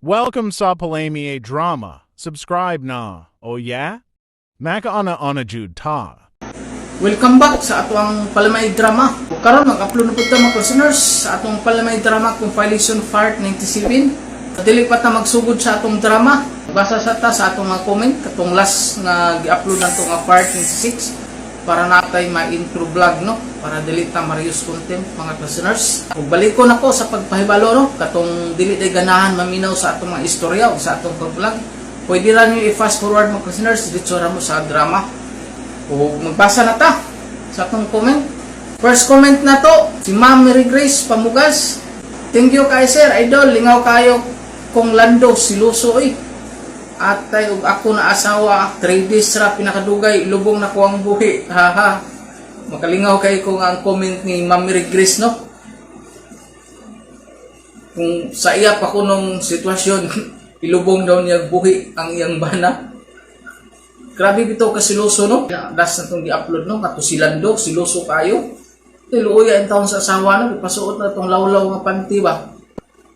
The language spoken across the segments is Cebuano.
Welcome sa Palami Drama. Subscribe na. Oh yeah? Makauna-una jud ta. Welcome back sa atoang Palamay Drama. Karon mag-upload na pud ta, mga listeners, sa atong Palamay Drama Compilation Part 97. Dili pa ta magsugod sa atong drama. Basa sa ta sa atong mga comment katong last nga gi-upload nato nga part 96 para natay ma-intro vlog, no, para dili ta ma-reuse content, mga listeners. Ug balikon ako sa pagpahibalo, no, katong dili day ganahan maminaw sa atong mga istorya o sa atong pag-vlog. Pwede ra niyo i-fast forward, mga listeners, dito ra mo sa drama. O magbasa na ta sa atong comment. First comment na to, si Ma'am Mary Grace Pamugas. "Thank you kay sir, idol, lingaw kayo kong Lando, siluso oy. Atay ug ako na asawa, 3 days ra pinakadugay, lubong na ko ang buhi." Haha. Makalingaw kay ko nga ang comment ni Ma'am Mary Grace, no. Kung sa iya pa kunong sitwasyon, ilubong daw niya buhi ang iyang bana. Grabe bitaw ka siloso, no. Last na itong gi-upload, no, kato si Lando, siloso kayo. Luya ang taon sa asawa, no, ipasuot na itong lawlaw nga panty ba.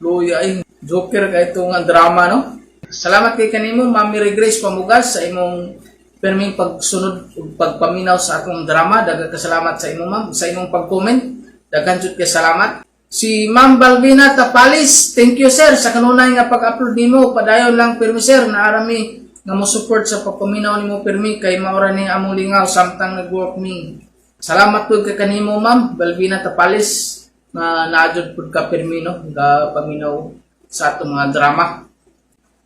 Luya ay joker kay itong nga drama, no. Salamat kay kanimo, Ma'am Mary Grace Pamugas, sa imong perming pagsunod ug pagpaminaw sa atong drama. Daghang kasalamat sa imo, ma'am, sa imong pag-comment. Daghan jud kay salamat. Si Ma'am Balbina Tapalis, "Thank you sir sa kanunay nga pag-upload nimo. Padayon lang pirmi sir, naarami nga mo support sa pagpaminaw nimo pirmi kay maura ni among lingaw samtang nag-work mi." Salamat pud kay kanimo, Ma'am Balbina Tapalis, nga naa jud pud ka pirmi, no, nga paminaw sa atong mga drama.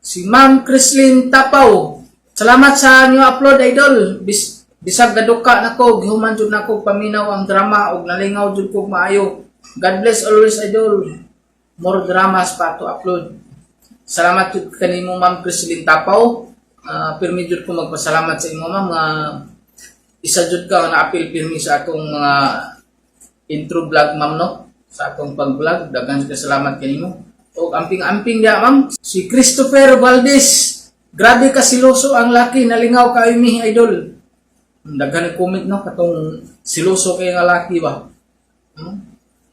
Si Ma'am Chrislyn Tapaw, "Salamat sa new upload, idol. Bisag gaduka nako, gihuman jud nako paminaw ang drama ug nalingaw jud kog maayo. God bless always, idol. More dramas pa to upload." Salamat jud kanimo, Ma'am Chrislyn Tapaw. Pirmi jud ko magpasalamat sa imo, ma'am, nga isa jud ka nga naapil pirmi sa atong mga intro vlog, ma'am, no, sa atong pag-vlog. Daghan jud ka salamat kanimo. O amping-amping dia, ma'am. Si Christopher Valdez, "Grabe ka siloso ang laki, nalingaw kayo mi, idol." Daghan comment, no, katong siloso kay nga laki ba.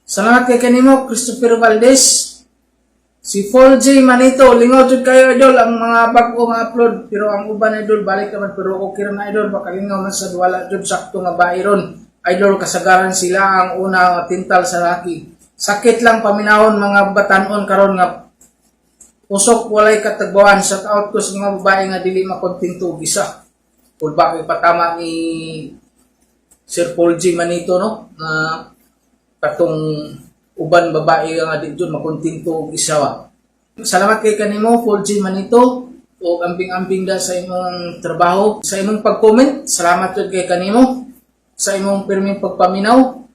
Salamat kay kanimo, Christopher Valdez. Si Paul J. Manito, "Lingaw jud kayo, idol, ang mga bag-o nga upload pero ang uban, idol, balik naman pero okay ra na, idol, baka lingaw man sad wala jud sakto nga bayron. Idol, kasagaran sila ang una nga tintal sa laki. Sakit lang paminawon mga batanon karon nga usok walay katagbawan. Shout out ko sa mga babae nga dili makontento og isa." Kung bakit patama ni Sir Paul G. Manito, no, nga katong uban babae nga di jud makontento og isa ba. Salamat kay kanimo, Paul G. Manito, o amping-amping da sa imong trabaho, sa imong pag-comment. Salamat jud kay kanimo sa imong pirming pagpaminaw.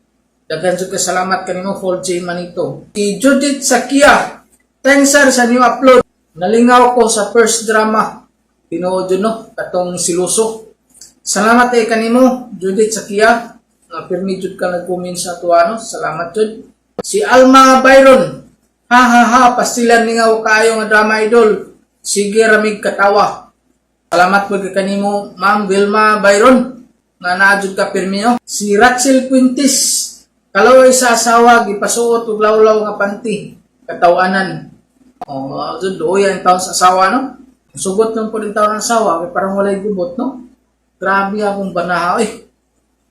Daghan jud kay salamat kanimo, Paul J. Manito. Si Judith Sakia, "Thanks sir sa new upload. Nalingaw ko sa first drama." Tinuod jud, no, katong siluso. Salamat kay kanimo, Judith Sakia. Nga pirmi jud ka nag-comment sa atuwa, no. Salamat jud. Si Alma Byron, "Ha ha ha, pastilan lingaw kaayo nga drama, idol. Sige ramig katawa." Salamat po kay kanimo, Ma'am Vilma Byron, nga naa jud ka pirmi, no. Si Rachel Quintis, "Kaloy sa asawa gipasuot og lawlaw nga panty. Katawanan." Oh, jud luoy ang taon sa asawa, no. Sugot nang po din taon ng asawa kay parang walay gubot, no. Grabe akong banaha eh.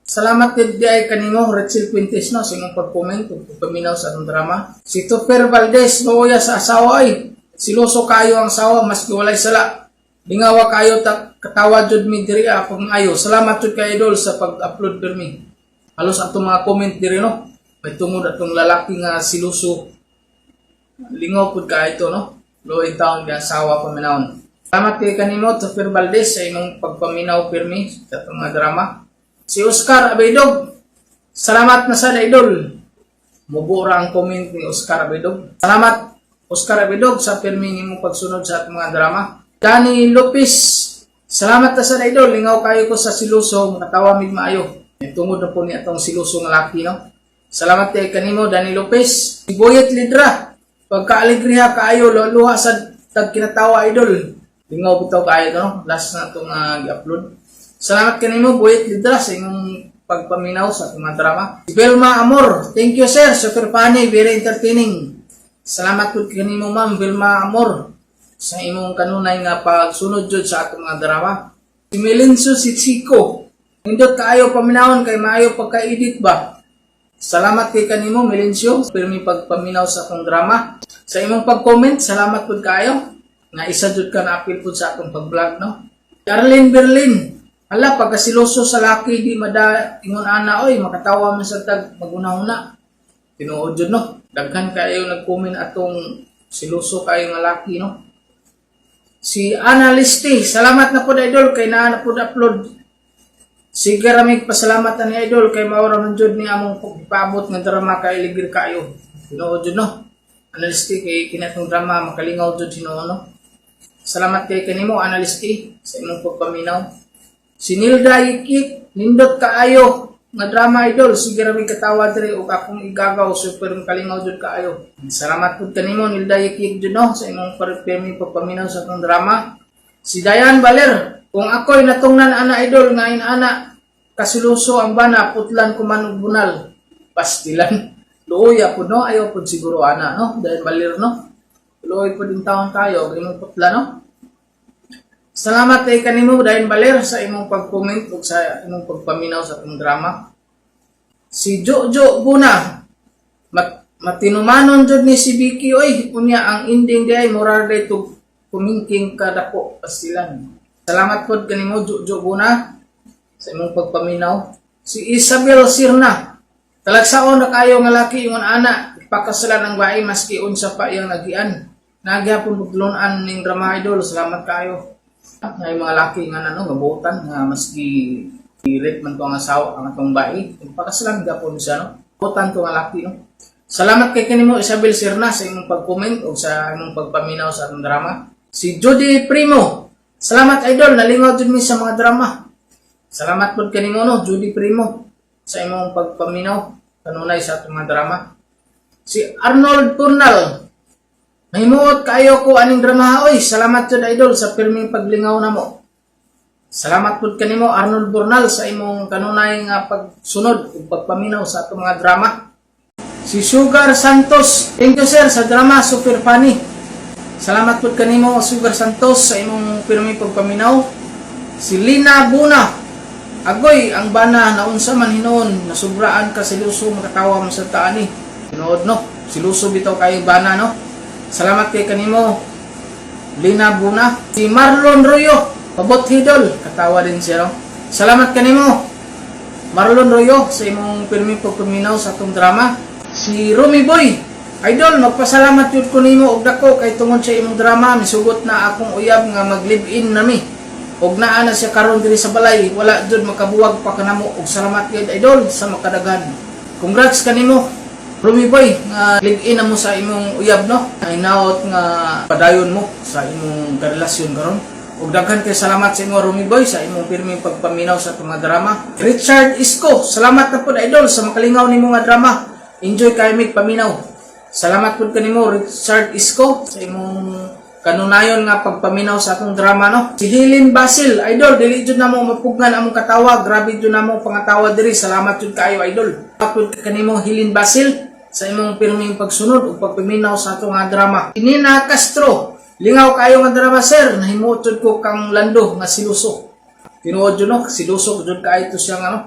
Salamat din di ay kanimo, Rachel Quintes, no, sa imong pag-comment ug pagpaminaw sa atong drama. Si Topher Valdez, "Luoya sa asawa ay. Siloso kayo ang asawa maski walay sala. Lingawa kayo ta katawa jud mi diri ah, pag ayo. Salamat jud kay idol sa pag-upload pirmi." Halos atong mga comment diri, no. May tungod atong lalaki nga siluso. Lingaw pud ka ito, no. Luoy taon nga asawa paminawon. Salamat kay kanimo, Topher Valdez, sa imong pagpaminaw pirmi sa atong mga drama. Si Oscar Abaydog, "Salamat na sa idol." Mubura ang comment ni Oscar Abaydog. Salamat, Oscar Abaydog, sa pirmi nimong pagsunod sa atong mga drama. Danny Lopez, "Salamat na sa idol. Lingaw kayo ko sa siluso, makatawa mig maayo." Tungod na po ni atong siluso nga laki, no. Salamat kay kanimo, Danny Lopez. Si Boyet Lidra, "Pagkaaligriha kaayo, luha sa tag kinatawa, idol." Lingaw bitaw kaayo, no. Last na itong gi-upload. Salamat kanimo, Boyet Lidra, sa imong pagpaminaw sa atong mga drama. Si Vilma Amor, "Thank you sir, super funny, very entertaining." Salamat po kanimo, Ma'am Vilma Amor. Sa imong kanunay nga pagsunod jud sa atong mga drama. Si Melinso si Chico. Nindot kaayo paminawon kay maayo pagka-edit ba. Salamat kay kanimo, Melencio, pirmi pagpaminaw sa akong drama. Sa imong pag-comment, salamat pud kaayo. Nga isa jud ka na apil pud sa akong pag-vlog, no. Darlene Berlin. Hala, pagkasiloso sa laki di mada ingon ana oy, makatawa man sa tag magunahuna. Tinuod jud, no. Daghan kayo nag-comment atong siloso kayo nga laki, no. Si Ana Listi, salamat na po, idol, kay naa na po upload. Sige ramig pasalamat ni idol kay mao ra man jud ni among pagpaabot nga drama kay ligir kayo. Tinuod jud, no. Analisti, kay kinatong drama makalingaw jud hinuon, no. Salamat kay kanimo, Analisti, sa imong pagpaminaw. Si Nilda Yikik, nindot kaayo nga drama, idol, sige ramig katawa diri ug akong igagaw super makalingaw jud kaayo. Salamat pud kanimo, Nilda Yikik jud, no, sa imong pirmi pagpaminaw sa akong drama. Si Dayan Baler, kung ako'y natungnan ana, idol, nga ana kasiluso ang bana, putlan ko man og bunal. Pastilan. Luoy po, no, ayaw pud siguro ana, no, Dayan Baler, no. Luoy pud in taon kayo, imong putla, no. Salamat kay kanimo, Dayan Baler, sa imong pag-comment ug sa imong pagpaminaw sa atong drama. Si Jojo Buna, matinumanon jud ni si Vicky oy, unya ang ending di ay moral day to kumingking kadako, pastilan. Salamat pod kanimo, Jojo Buna, sa imong pagpaminaw. Si Isabel Sirna, talagsaon na kayo nga laki ingon ana, ipakasalan ang bae maski unsa pa iyang nagian. Nagyapon pagtulunan ning drama, idol, salamat kayo. Ngay mga laki nga ano nga buotan nga maski i-rape man to ang asawa ang atong bae, ipakasalan gapon siya, no. Buotan to nga laki, no. Salamat kay kanimo, Isabel Sirna, sa imong pag-comment o sa imong pagpaminaw sa atong drama. Si Judy Primo, salamat idol, nalingaw jud mi sa mga drama. Salamat pod kanimo, no, Judy Primo, sa imong pagpaminaw kanunay sa atong mga drama. Si Arnold Turnal, mahimuot kaayo ko aning drama oy. Salamat jud, idol, sa pirming paglingaw namo. Salamat pud kanimo, Arnold Burnal, sa imong kanunay nga pagsunod ug pagpaminaw sa atong mga drama. Si Sugar Santos, thank you sir sa drama, super funny. Salamat pud kanimo, Sugar Santos, sa imong pirming pagpaminaw. Si Lina Buna, agoy ang bana naunsa man hinuon nasubraan ka siluso, makatawa man sa taani. Tinuod, no. Siluso bitaw kayo bana, no. Salamat kay kanimo, Lina Buna. Si Marlon Royo, pabot hidol, katawa din siya, no. Salamat kanimo, Marlon Royo, sa imong pirmi pagpaminaw sa atong drama. Si Rumi Boy, idol, magpasalamat yun ko nimo og dako kay tungod sa imong drama, misugot na akong uyab nga mag-live-in nami. Og naa na siya karon diri sa balay, wala jud makabuwag pa kanamo og salamat gyud, idol, sa makadaghan. Congrats kanimo, Rumi Boy, nga live-in na mo sa imong uyab, no. Ay naot nga padayon mo sa imong karelasyon karon. Ug daghan kay salamat sa imo, Rumi Boy, sa imong pirming pagpaminaw sa atong mga drama. Richard Isko, salamat na pud, idol, sa makalingaw nimo nga drama. Enjoy kay mig paminaw. Salamat pud kanimo, Richard Isko, sa imong kanunayon nga pagpaminaw sa atong drama, no. Si Helen Basil, idol, dili jud namo mapugnan among katawa, grabe jud namo pangatawa diri. Salamat jud kaayo, idol. Salamat pud kanimo, Helen Basil, sa imong pirming pagsunod ug pagpaminaw sa atong nga drama. Nina Castro, lingaw kayo nga drama sir, nahimuot jud ko kang Lando nga siluso. Tinuod jud, no, siluso jud kaayo to siya nga, no.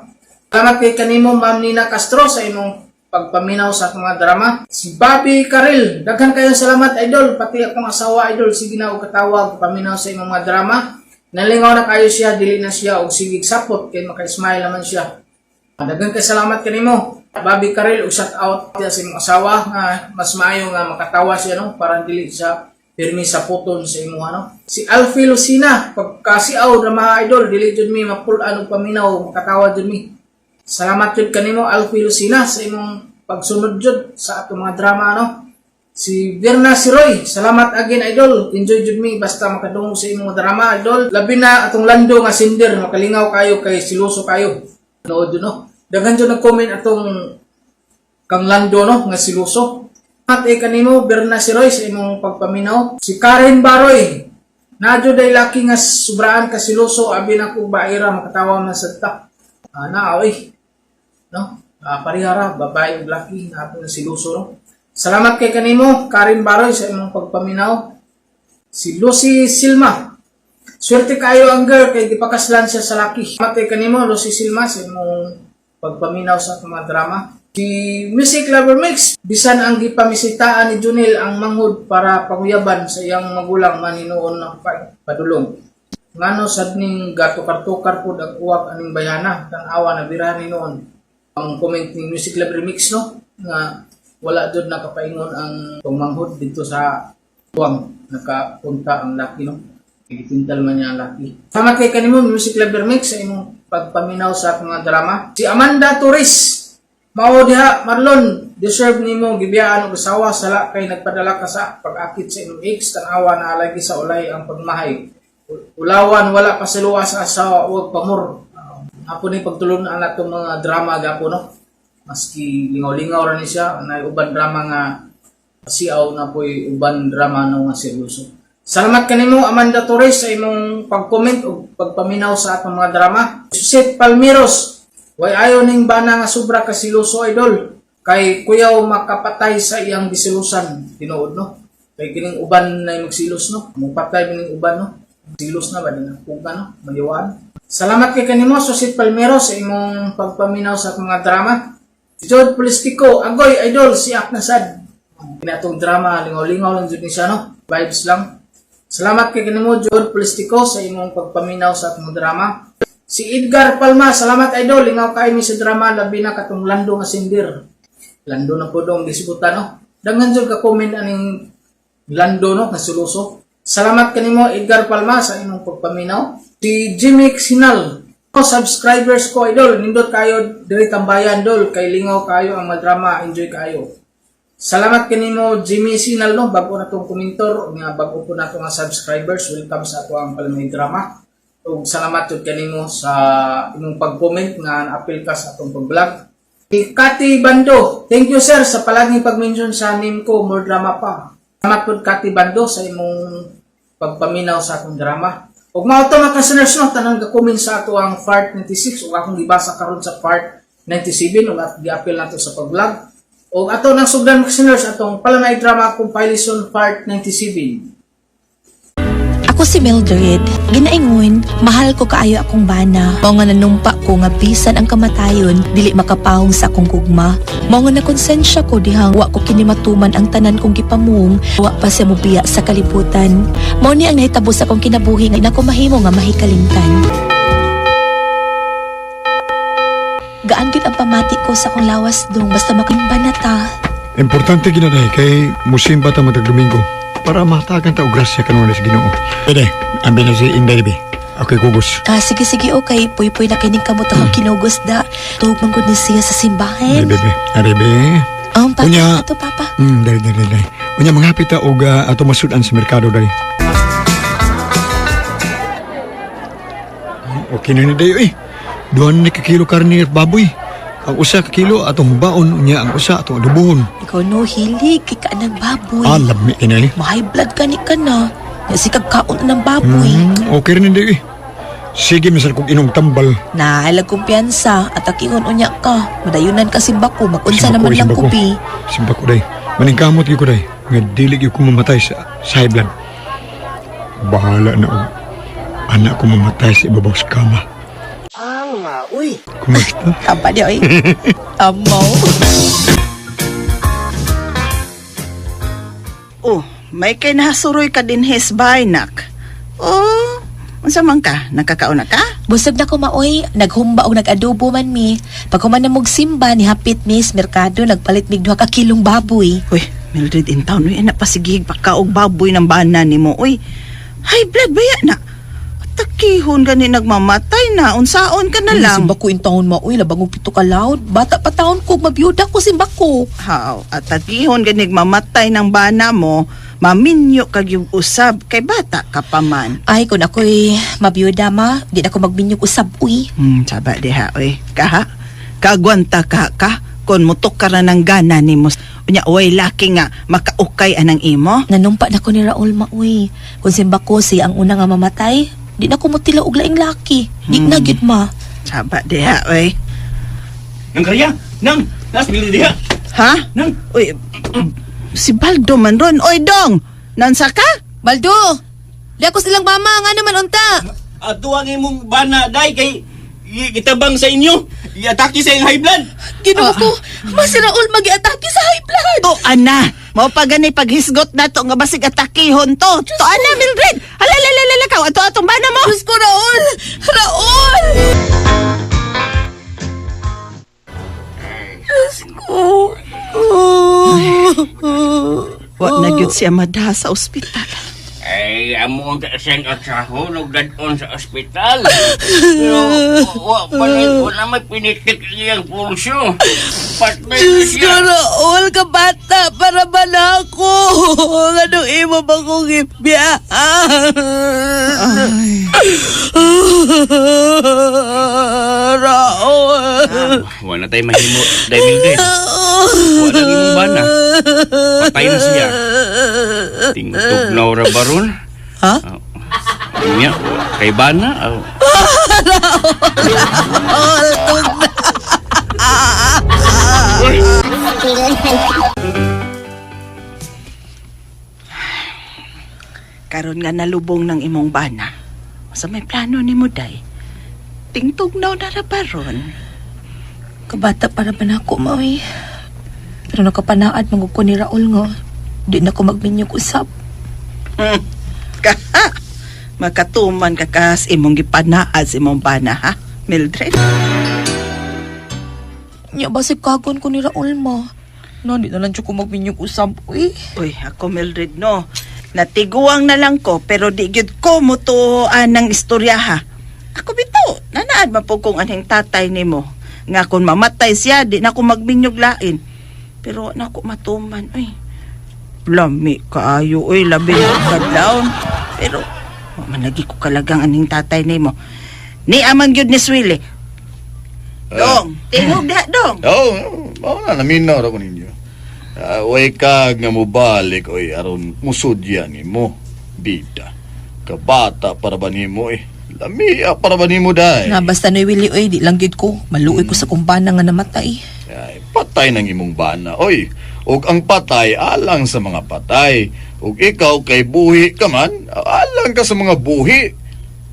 Salamat kay kanimo, Ma'am Nina Castro, sa imong pagpaminaw sa atong mga drama. Si Bobby Karil, daghan kayo salamat, idol, pati akong asawa, idol, sige na og katawag paminaw sa imong mga drama. Nalingaw na kayo siya, dili na siya og sigig sapot kay maka-smile naman siya. Daghan kay salamat kanimo, Bobby Karil, ug shout out sa imong asawa nga mas maayo nga makatawa siya, no, para dili siya pirmi sa puton sa imuha, no. Si Alfie Lucina, pagkasiaw drama idol, dili jud mi mapul-an og paminaw, makatawa jud mi. Salamat jud kanimo, Alfie Lucina, sa imong pagsunod jud sa atong mga drama, no. Si Virna Siroy, salamat again, idol. Enjoy jud mi basta makadungog sa imong drama, idol. Labi na atong Lando nga sinder, makalingaw kayo kay siluso kayo. Nood jud, no. Daghan jud nag-comment atong kang Lando, no, nga siluso. At eh kanimo, Berna Siroy, sa imong pagpaminaw. Si Karen Baroy, naa day laki nga subraan ka siluso, abi na ko baira makatawa man sa ta. Ana oy. No? Parihara babae ug laki na na siluso, no. Salamat kay kanimo, Karen Baroy, sa imong pagpaminaw. Si Lucy Silma, swerte kayo ang girl kay gipakaslan siya sa laki. Matay kanimo Lucy Silma sa imong pagpaminaw sa atong mga drama. Si Music Lover Mix, bisan ang gipamisitaan ni Junel ang manghod para panguyaban sa iyang magulang maninuon ng padulong. Ngano sad ning gatukar-tukar pud ang uwak aning bayana, tan-awa na birahan ni noon. Ang comment ni Music Lover Mix, no, nga wala jud nakapaingon ang pangmanghod dito sa uwang nakapunta ang laki, no. Gitintal man niya ang laki. Salamat kay kanimo Music Lover Mix sa imong pagpaminaw sa akong mga drama. Si Amanda Torres, mao diha Marlon, deserve nimo gibiyaan og asawa, sala kay nagpadala ka sa pag-akit sa imong ex, tan-awa na lagi sa ulay ang pagmahay. Ulawan wala pa sa luwa sa asawa ug pamor. Apo ni pagtulon ang atong mga drama gapo, no. Maski lingaw-lingaw ra ni siya, nay uban drama nga siaw na po'y uban drama no nga seryoso. Salamat kanimo Amanda Torres sa imong pag-comment ug pagpaminaw sa atong mga drama. Suset Palmiros, way ayo ning bana nga sobra ka siluso, idol. Kay kuyaw makapatay sa iyang gisilusan, tinuod, no. Kay kining uban na magsilos, no. Mupatay kining uban, no. Silos na ba din kuga, no, maliwan. Salamat kay kanimo Susit Palmero sa imong pagpaminaw sa atong mga drama. Jod Polistico, agoy idol, siak na sad. Kinatong drama, lingaw-lingaw lang jud ni siya, no. Vibes lang. Salamat kay kanimo Jod Polistico sa imong pagpaminaw sa atong drama. Si Edgar Palma, salamat idol, lingaw kay mi sa drama, labi na katong Lando nga sinder. Lando na po dong gisugutan, no. Daghan jud ka comment aning Lando, no, nga suluso. Salamat kanimo Edgar Palma sa imong pagpaminaw. Si Jimmy Sinal, ko subscribers ko idol, nindot kayo diri tambayan dol kay lingaw kayo ang mga drama, enjoy kayo. Salamat kanimo Jimmy Sinal, no, bago na tong komentor nga bago po na nga subscribers, welcome sa ato ang Palamay Drama. Ug salamat jud kanimo sa imong pag-comment nga apil ka sa atong pag-vlog. Si Kati Bando, thank you sir sa palaging pag-mention sa name ko, more drama pa. Salamat pud Kati Bando sa imong pagpaminaw sa akong drama. Ug mao to mga listeners, no, tanang ga-comment sa ato ang part 96 ug akong gibasa karon sa part 97 ug at giapil nato sa pag-vlog. Ug ato nang sugdan mga listeners atong Palamay Drama Compilation part 97. Ako si Mildred. Ginaingon, mahal ko kaayo akong bana. Mao nga nanumpa ko nga bisan ang kamatayon, dili makapahong sa akong gugma. Mao nga nakonsensya ko dihang wa ko kini matuman ang tanan kong gipamuong, wa pa siya mobiya sa kalibutan. Mao ni ang nahitabo sa akong kinabuhi nga nako mahimo nga mahikalimtan. Gaan gyud ang pamati ko sa akong lawas dong basta makimba na ta. Importante gina day kay musimba ta matag Domingo para mahatagan ta og grasya kanunay sa Ginoo. Pwede, ambi na si Inday bi. Okay, kugos. Ah, sige sige, okay. Puy-puy na kining kamot akong kinugos da. Tuhog man gud ni siya sa simbahan. Ari bebe, ari be. Ang papa, Unya. ato papa. Dali dali dali. Unya manghapit ta og ato masud-an sa merkado dali. Okay na ni dayo eh. Duha ni ka kilo karne at baboy. Ang usa ka kilo atong baon, unya ang usa atong adubuhon. Ikaw no, hilig kay ka ng baboy. Ah, lami kini. Ma-high blood ka ni ka na. Ya sikag kaon na ng baboy. Okay rin dayo eh. Sige, misal kong inom tambal. Na, alag kumpiyansa at akingon unya ka. Madayunan ka simbako, magunsa Simbako, naman lang simbako. kubi. Simba ko day. Maningkamot gyud ko day. Nga dili gyud ko mamatay sa high blood. Bahala na og anak ko mamatay sa ibabaw sa kama. Ah, nga, uy. Kumusta? Tama niya, oy. Amaw. Oh, may kay nasuroy ka din hes nak. Oh, unsa man ka? Nakakaon na ka? Busog na ko maoy, naghumba og nag-adobo man mi. Pag human na mog simba ni hapit mis merkado nagpalit mig duha ka kilong baboy. Uy, Mildred in town, uy, anak pasigig pagka og baboy ng bana nimo, uy. High blood ba yan na? Takihon gani nagmamatay na, unsaon ka na lang. Simba ko in taon maoy, labang og 7 ka loud. Bata pa taon ko, mabiyuda ko simba ko. Haw, at takihon gani nagmamatay ng bana mo, maminyo kag yung usab kay bata ka pa man. Ay, kung ako'y mabiyuda ma, di na ako magbinyog usab, uy. Saba diha, uy. Kaha, kagwanta ka ka, kon mutok ka ra ng gana nimo. Unya, uy, laki nga, makaukay anang imo. Nanumpa na ko ni Raul ma, uy. Kung simba ko siya ang una nga mamatay, di na ko mutila og laing laki. Di na gyud ma. Saba diha, uy. Nang karya! Nang! Nas bili diha! Ha? Nang! Uy, si Baldo man ron. Oy, dong! Nansa ka? Baldo! Di ako silang mama, nga naman unta. Ato ang imong bana, day, kay gitabang sa inyo. Iatake sa iyong high blood. Ginoo ko, mas si Raul magiatake sa high blood. To ana, mao pa gani paghisgot nato nga basig atakihon to. To ana Mildred. Hala hala hala hala kaw ato atong bana mo. Diyos ko, Raul! Raul! Diyos ko. Wa na gyud siya madha sa ospital. Ay, amo ang send at sa hulog dadon sa ospital. Pero, wa pa na, wala may pinitik niyang pulso. Patay na Diyos ko, siya. Raul, kabata, para ba na ako? Anong imo ba kong ibiyaan? Raul! Wala tayo mahimo, Day Mildred. Wala imong bana. Patay na siya. Tingtug na ora baron. Ha? Nya, kay bana. Oh. Karon nga nalubong ng imong bana. Sa may plano nimo day. Tingtugnaw na ra baron. Kabata para ba na ako, Maui? Pero nakapanaad manggug ko ni Raul nga. Di na ko magminyog usap. Kaha. Makatuman ka kas imong gipanaad sa imong bana ha, Mildred. Nya basig kagon ko ni Raul ma. No, di na lang siya ko magminyog usap, uy. Uy, ako Mildred no. Natiguang na lang ko pero di gyud ko mutuoan ng istorya ha. Ako bitaw, nanaad man po kung anhing tatay nimo. Nga kung mamatay siya, di na ko magminyog lain. Pero na ko matuman, uy. Lami kaayo, uy, labi na kadlawon. Pero wa man lagi ko kalagang aning tatay nimo. Ni amang gyud ni Swili. Dong, tingog diha dong. Oo, oh, na, naminaw ra ko ninyo. Way ka nga mobalik, oy, aron musudya nimo. Bida. Kabata para ba nimo eh. Lamia para ba nimo day. Na basta na Willie, uy, di lang gyud ko. Maluoy ko sa kumbana nga namatay. Ay, patay ng imong bana, oy. Ug ang patay alang sa mga patay. Ug ikaw kay buhi ka man, alang ka sa mga buhi.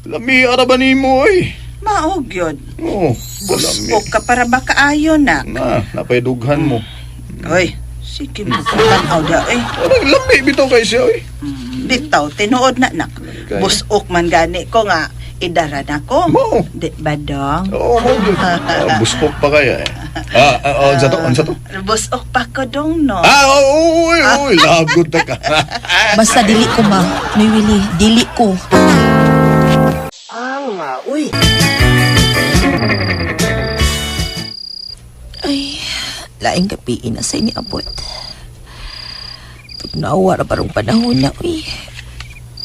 Lamia ra ba nimo oy? Maog yun. Oo, Busok ka para ba kaayo na. Na, napaydughan mo. Oy, sige mo tanaw da oy. Parang lami bitaw kay siya oy. Bitaw, tinuod na nak. Okay. Busok man gani ko nga idara na ko. Mao. Di ba dong? Oo, mo gyud. Busok pa kaya eh. Unsa to? Unsa to? Busok pa ko dong no. Oo, oy, oy, lagot na ka. Basta dili ko ma. Noy Willie, dili ko. Ay, laing gabi na sa iniabot. Tugnawa ra barong panahon na, uy.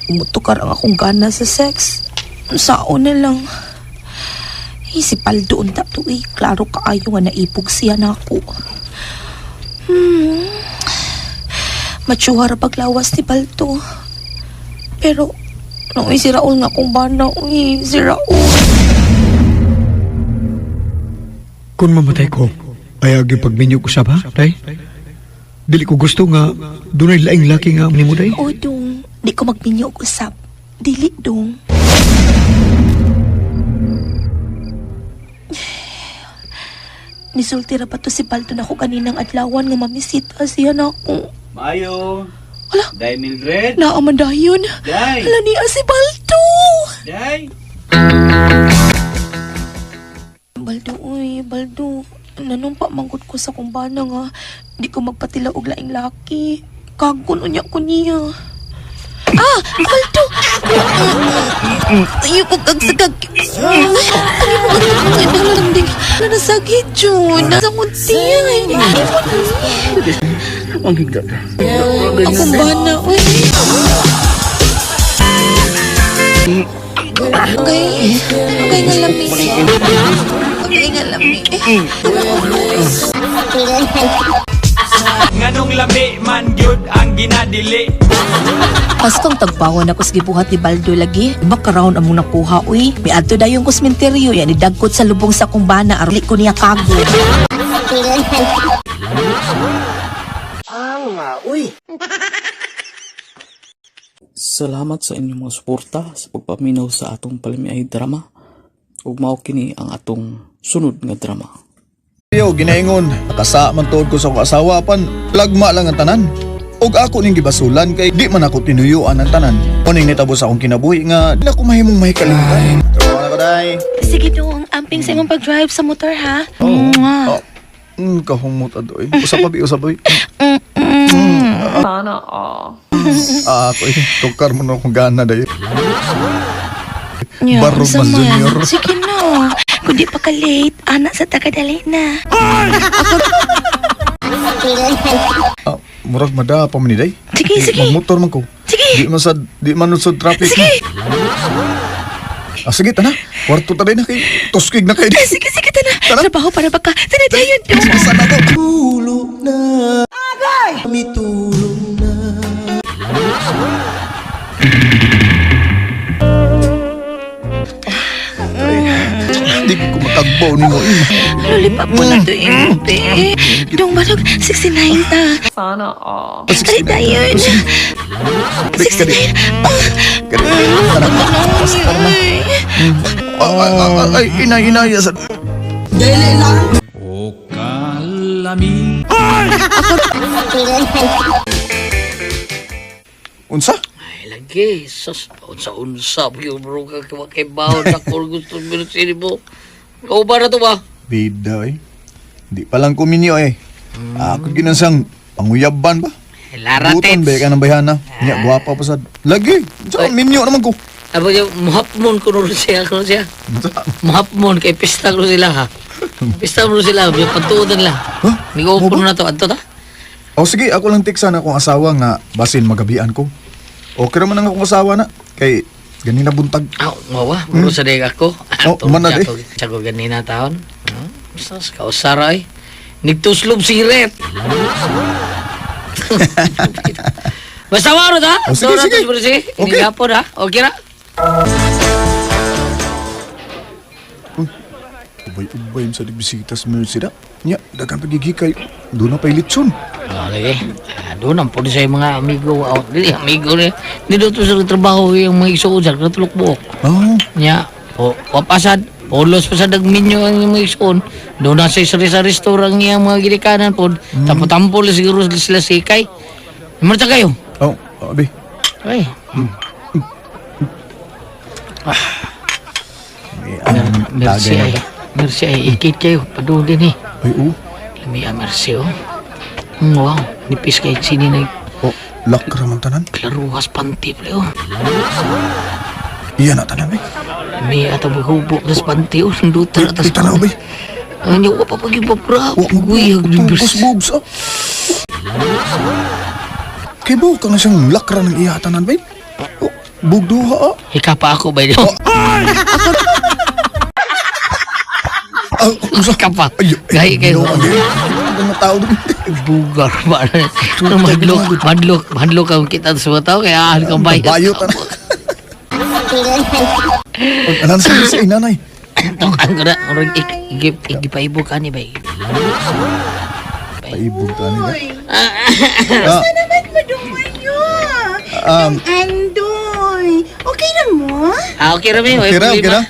Umutukar ang akong gana sa sex. Sao na lang. Ay, si Paldo unta to, uy. Klaro kaayo nga naipog siya na ako. Matsuha ra paglawas ni Paldo. Pero, no, uy, si Raul nga kung bana, uy, si Raul. Kung mamatay ko, ayaw yung pagminyo ko sa ba, day? Dili ko gusto nga dunay laing laki nga nimo day. O, dong, di ko magminyo og usap. Dili, dong. Nisulti ra pa to si Baldo na ko kaninang adlawan nga mamisita siya na ako. Maayo. Ala. Day Mildred. Naaman dayon. Day. Ala niya si Baldo. Day. Baldo, uy, Baldo. Nanumpa manggut ko sa kumbana nga. Di ko magpatila og laing laki. Kagon unya ko niya. Ah! Baldo! Ayoko kag sa kag... Ayoko kag naglanding. Nanasakit yun. Nasa kunti. Ang higda. Akong bana, uy. Okay. Okay nga lami. Okay nga lami. Nganong lami man gyud ang ginadili. Paskong tagpawan ako sa gibuhat ni Baldo lagi. Baka round among nakuha, uy. May adto dayon ko sementeryo. Yan, idagkot sa lubong sa kumbana. Arli ko niya kago. Salamat sa inyong mga suporta sa pagpaminaw sa atong palamiay drama ug mao kini ang atong sunod nga drama. Yo, ginaingon, nakasa man tuod ko sa akong asawa pan, lagma lang ang tanan. Og ako ning gibasulan kay di man ako tinuyuan ang tanan. Uning nitabo sa akong kinabuhi nga di na ko mahimong mahikalimutan. Trabaho na ko day. Sige dong, amping sa imong pag-drive sa motor ha. Oo. Mwah. Oh, kahumot adoy. Usap pa bi, usap pa bi. Sana all. Ah, ako eh, tukar mo na akong gana day. Yeah, Barog unsa man, man. junior. Sige na. Kung di pa ka late, anak sa tagadali na. Ah, murag mada pa man ni day. Sige, sige. Magmotor man ko. Sige. Di man sad, di man sad traffic. Sige. Ah, sige, tana. Kwarto ta day na kay tuskig na kay. Sige, sige, tana. Tara. Trabaho para baka. Tana, dayon. Sa na to. Di ko matagbaw ni mo. Lollipop mo na to, impe. Dong, barog, 69 ta. Sana all. Tara, dayon. 69. Ay, ay, ay, inay, inay. O kalami. Unsa? Ay, lagi, sus, unsa-unsa, yung bro ka kay baon na kung gusto mo mo. Kauba na to ba? Bida eh. Di pa lang kuminyo eh. Ako ginansang panguyaban ba? Lara Buton ba ka ng bayhana? Nya, gwapa pa sad. Lagi, sa minyo naman ko. Abo yung muhapmon ko rin siya, kuno siya. Unsa? Muhapmon kay pista ko sila ha. Pista ko sila, yung pagtuodan lang. Huh? Nag-open na to, adto ta. O sige, ako lang tiksan akong asawa nga basin magabian ko. Okay raman ang akong asawa na. Kay ganina buntag. Aw, mawa, bro sa deg ako. Oh, man na, eh. Tsago ganina taon. Sas kausara ay. Nigtuslob siret. Basta waro ta. Oh, sige, sige. Sige. Okay. Okay. ha. Okay ra. Ubay-ubay sa digbisita sa Mercy da. Nya, dagan pagigikay. Doon na pa'y litson. Ah, lagi. Ah, doon ang pwede sa mga amigo. Oh, dili amigo ni. Dito to sa trabaho yung mga igsuon sa katulok buok. Oh, Nya, o wapasad, polos pa sa dagminyo ang mga igsuon. Doon na sa sa restaurant niya mga ginikanan po. Tampo-tampo lang siguro sila sikay. Marta kayo. oh, abi. Ay, May ang merci tagay na ay. ba? Merci ay, ikit kayo. Padulin eh. Ay, oh. Lami ah, merci oh. Wow, nipis kay sini na Oh, lakra man tanan. klaruhas panty pre oh. Iya na tanan eh. May ato maghubo nas panty oh, sandutan atas. Ay, tanaw ba? Ano wa pa pagibabra. Wa mo Uy, tungkos boobs oh. Kay bo ka na siyang lakra ng iya tanan ba? Oh, bugduha ah. Hika pa ako ba yun? Ah, unsa? Hika pa. Ay, Gahi kayo. no, ang gay. Ang mga tao doon. Bugar ba? Madlok, madlok, madlok ang kita sa mga tao kaya ahal kang bayot. Bayot tanan. Anan sa sa inanay. Tukan ko na. Murag igipaibog ka ni ba? Paibog ka nila. Basta naman madungay nyo. Andoy. Okay lang mo? Ah, okay ra mi. Okay ra, okay ra.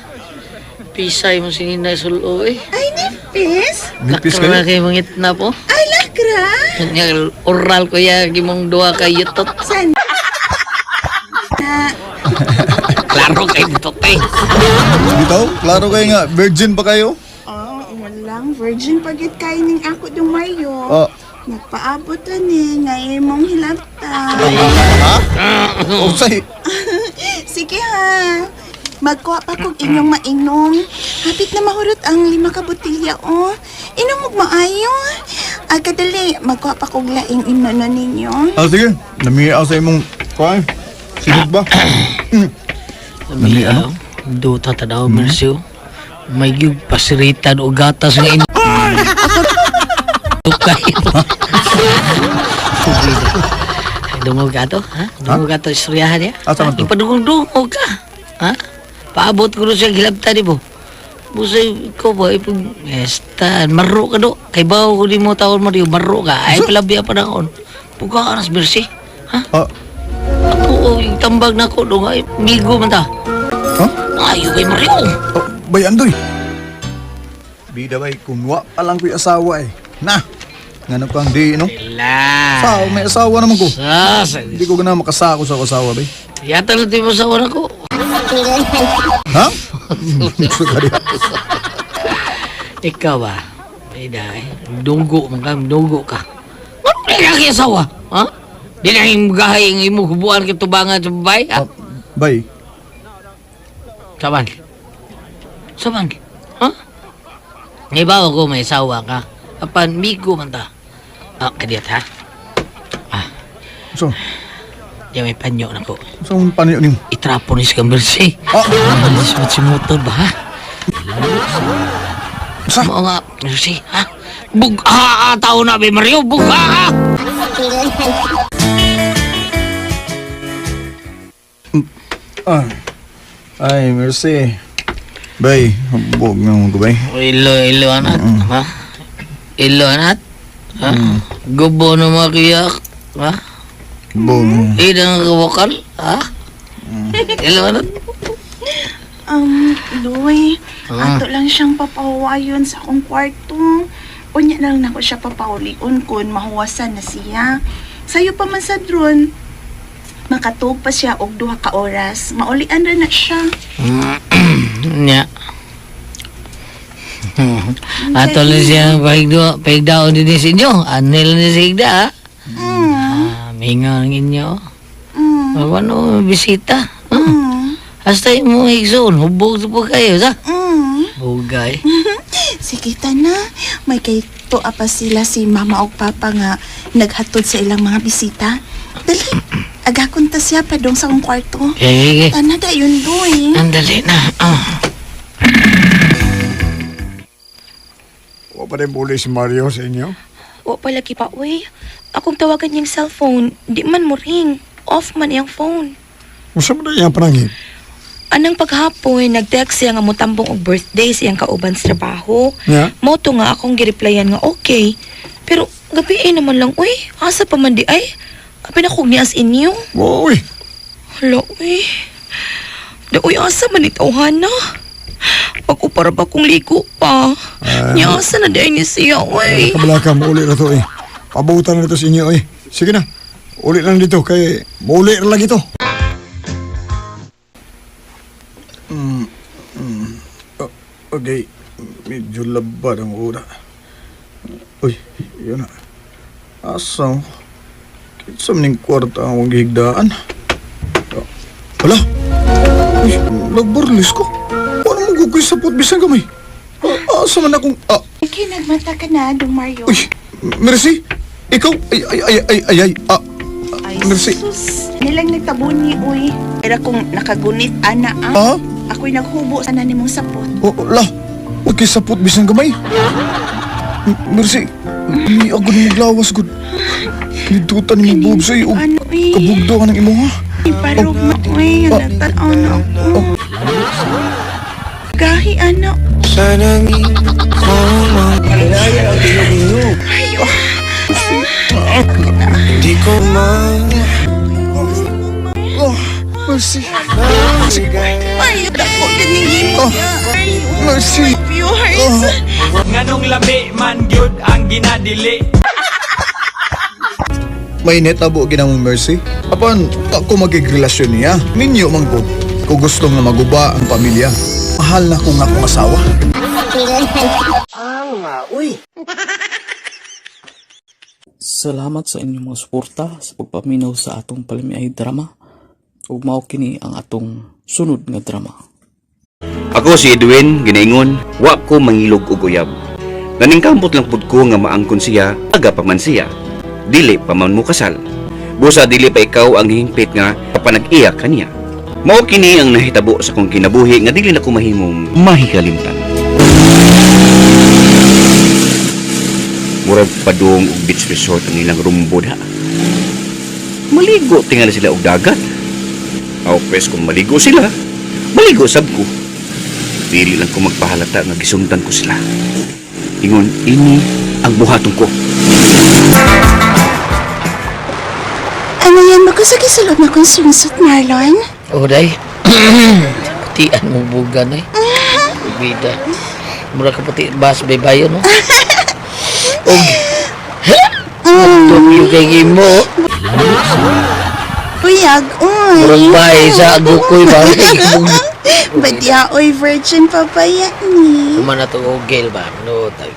Pisay mo sinina sulo eh. Ay, nipis. Nipis Lakra kayo. kay mangit na po. Ay, lakra. Nya, Oral ko ya gimong duha kay yutot. San? Klaro kay butot eh. Bitaw, klaro kayo nga, virgin pa kayo? Oh, walang virgin pagit kainin ako dumayo. Oh. Nagpaabot na ni, nga imong hilabta. Ha? Usay. Sige ha. Magkuha pa kog inyong mainom. Hapit na mahurot ang 5 ka botelya, oh. Inom og maayo. Ah, kadali, magkuha pa kog laing inono ninyo. Ah, sige. Namiyaw sa imong kuan. Sinog ba? Lami ano? Duta tanaw Mercio. May gyud pasiritan o gatas nga ino. Tukay. Dungog ka to, ha? Dungog ka to, istoryahan niya. Asa man to? Ipadungog-dungog ka. Ha? Paabot ko rin siya gilabta ni mo. Busay ko ba, ipag... Esta, maro ka do. Kay bawo ko di mo taon mo di, maro ka. Ay, palabya pa na kon. Puga ka nas, Mercy. Ha? Ah, Ato, Oo, yung tambag na ko dong ay migo man ta. Ha? Ayo kay Mario. Oh, bay Andoy. Bida bay, kung wa pa lang ko'y asawa eh. Na! Nga na pang di, no? Relax. Sao, may asawa naman ko. Sa, Hindi ko gana makasako sa asawa, bay. Yata lang tayo sa na ko. Ha? Sugari. Ikaw ba? Bida eh. Dugo man ka, dugo ka. Ano na kang asawa? Ha? Di na yung gahay ang imong hubuan kay tubangan sa babae, ha? Ah, bay, Saman. Saman. Ha? Ibaw ko may asawa ka. Apan migo man ta. Ah, kadiyat ha? so, Di may panyo na ko. so ang panayo nimo? Itrapo ni si Kambersi. Ah! Ah, si motor ba ha? Sa? Mao nga, Mercy, ha? Bugha tao na, be Mario, bugha! Ah. Ay, merci. Bay, hambog na mo ko, bay. Ilo, ilo, anat, ha? Ilo, anat? Ha? Gubo na mga kiyak, ha? Hambog na. Ida nga kawakal, ha? Ilo, anat? Loy, ato lang siyang papawayon sa akong kwarto. Unya na lang nako siya papaulion kun mahuwasan na siya. Sayo pa man sa drone. Makatug pa siya og duha ka oras. Maulian ra na siya. Nya. Ato lang siya pahigdo, pahigdaon din sa inyo. Anil ni sa higda, ha? Ah, mingaw ang inyo. Ano, bisita. Hasta mo igsoon, hubog sa po kayo, sa? Bugay. Sige na, may kay tuwa pa sila si mama og papa nga naghatod sa ilang mga bisita. Dali, agakon ta siya padong sa akong kwarto. Okay, okay. Tana dayon, Loy. Andali na. Ah. Wa pa rin muli si Mario sa inyo? Wa pa lagi pa, uy. Akong tawagan niyang cellphone. Di man mo ring. Off man iyang phone. Unsa man na iyang panangin? Anang paghapon, nag-text siya nga motambong og birthday sa iyang kauban sa trabaho. Nya? Mo to nga akong gireplyan nga okay. Pero gabi eh naman lang, uy. Asa pa man di ay? Apin ako ni as inyo. Uy, Hala, uy. Da, uy, asa man itawhan na? Pag-upara ba kong ligo pa? Niya, asa na di ay ni siya, uy. kabala ka, mauli na to eh. Pabutan na to sa inyo eh. Sige na, uli lang dito kay mauli na lang ito. Okay, medyo labad ang ura. Uy, yun na. Asa ko? Kinsa man ning kwarta akong gihigdaan? Ah, Wala! Uy, nagbarlis ko. Ano mo gugoy sa pot bisan gamay? Ah, asa man akong... Ah, Okay, nagmata ka na, Dong Mario. Uy, Mercy! Ikaw! Ay, ay, ay, ay, ay, ay, ah, Ay, Mercy. sus. Nilang nagtabuni, uy. Pero kung nakagunit, ana, ah. Ah? Ako'y naghubo sana nimong sapot. Oh, la! Huwag kayo sapot bisan gamay! Mercy, may agad maglawas gud. Nidutan ni mo boobs ay, og Ano, uy? kabugdo ka ng imo ha? Ay, parog na, uy. Ah. Natanaw na ako. Gahi, ana. Ay, oh. Oh, Mercy. Ay, dako, ganyan mo. Oh, Mercy. Viewers. Nganong lami man gyud ang ginadili. May netabo ginamong Mercy. Apan, ako magigrelasyon niya. Minyo man ko. Kung gusto nga maguba ang pamilya. Mahal na ko nga akong asawa. Salamat sa inyong mga suporta sa pagpaminaw sa atong palamiay drama. Ug mao kini ang atong sunod nga drama. Ako si Edwin, ginaingon, wa ko mangilog og uyab. Naningkamot lang pud ko nga maangkon siya, aga pa man siya. Dili pa man mo kasal. Busa dili pa ikaw ang hingpit nga kapanag-iya kaniya. Mao kini ang nahitabo sa kong kinabuhi nga dili na ko mahimong mahikalimtan. Murag padung og beach resort ang ilang rumbo da. Maligo tingali sila og dagat. Aw pwes kung maligo sila, maligo sab ko. Dili lang ko magpahalata nga gisundan ko sila. Ingon, ini ang buhaton ko. Ano yan, magkasakit sa loob na kong swimsuit, Marlon? Oh, day. Putian mo bugan eh. Bida. Mura ka puti bas baybayon no. Og. Tokyo kay gimo. Uyag, uy. Murag bay sa gukoy ba kay gimo. Badya, oy, virgin pa ba yan ni? Kuma na to og ba no tag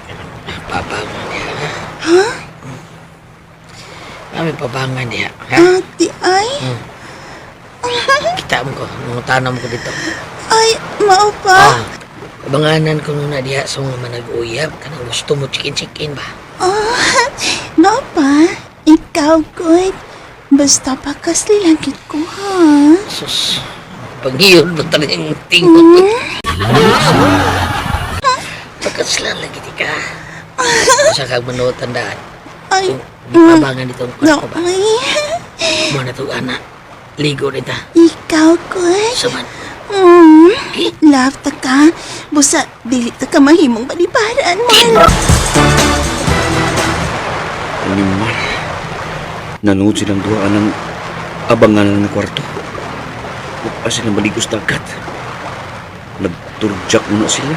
pabangan niya. Ha? Kami pabangan niya. Ha? Ah, di ay? Kita mo ko, mga tanam ko dito. Ay, mao pa? Ah, abanganan ko nuna diha sa mga manag-uyab. Kanang gusto mo chicken-chicken ba? Oh, mao pa? Ikaw, good. Basta pakasli lang gid ko, ha? Sus, pag-iyon ba talaga yung tingog? Pagkaslan lagi di ka. Sa kag manood tandaan. Ay, Abangan dito ang no, kwarto ba? ay. Mo na itong ana. Ligo nita. Ikaw, good. Suman. Love ta ka. Busa, dili ta ka mahimong balibaran, Marlon. Animal. Nanood silang duha ng abangan ng kwarto. Wa sila maligos dagat. Nagturjak muna sila.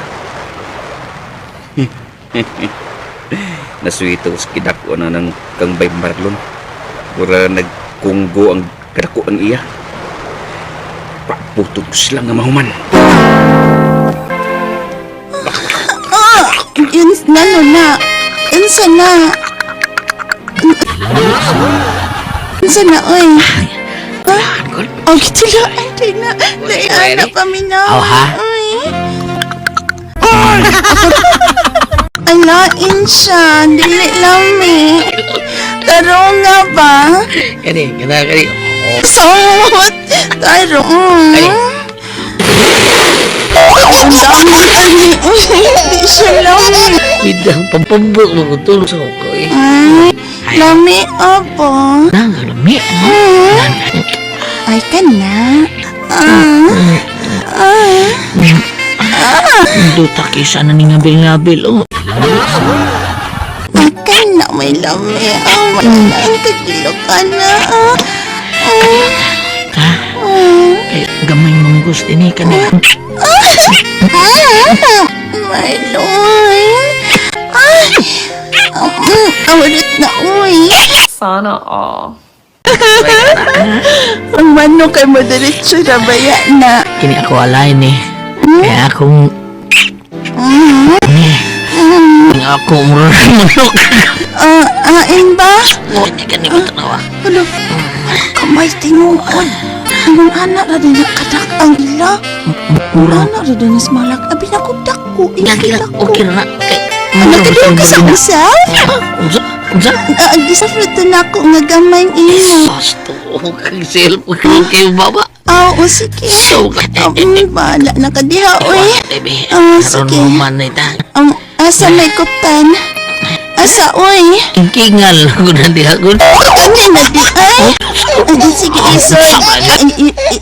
Nasuwito sa kidako na ng kang Bay Marlon. Mura nagkunggo ang kadakuan iya. Paputog sila nga mahuman. Ah! Yun, nano na. Unsa na. Unsa na, oy. Ha? Oh, gitulaan kay na. Dahil ana paminaw. Oh, ha? Oy. Alain siya. Dili lami. Tarong nga ba? Kani, kana kani. Samot. Tarong. Ang dami ani. Di siya lami. Bidang pampambok mo ko tulog sa ko eh. Ay, lami apo. Nang lami. Ay, ka na. Ah. Ah. Ah. Duta kisa na ni ngabil-ngabil oh. Ay, ka na, may lami. Ah, may ang kagilo ka na. Ah. Ah. Ha? Kay gamay mong gusto ni kani. Ah. Marlon. Ay. Awalot na, uy. Sana all. Ang manok kay mo diretso na baya na. Kini ako alay ni. Kaya akong ni. Ako mura manok. Ah, ain ba? Oh, hindi ka ni matanawa. Alo, kamay tinuod. Ang anak na din nakadak ang ila. Mura. Anak na din is malak. Abi na ko dako. Lagi lang okay na. Kay Ano ka doon ka sa usaw? Unsa? Unsa? Ah, gisafruto na ako nga gamay imo. Sasto kag cellphone kay kayo baba. Ah, o sige. So, Bahala na ka diha, oy. Baby, Ah, karon sige. mo man na ita. Asa may kuptan? Asa, oy? Kingal ko na diha ko. Kanya na di ay. Ay, sige, isoy.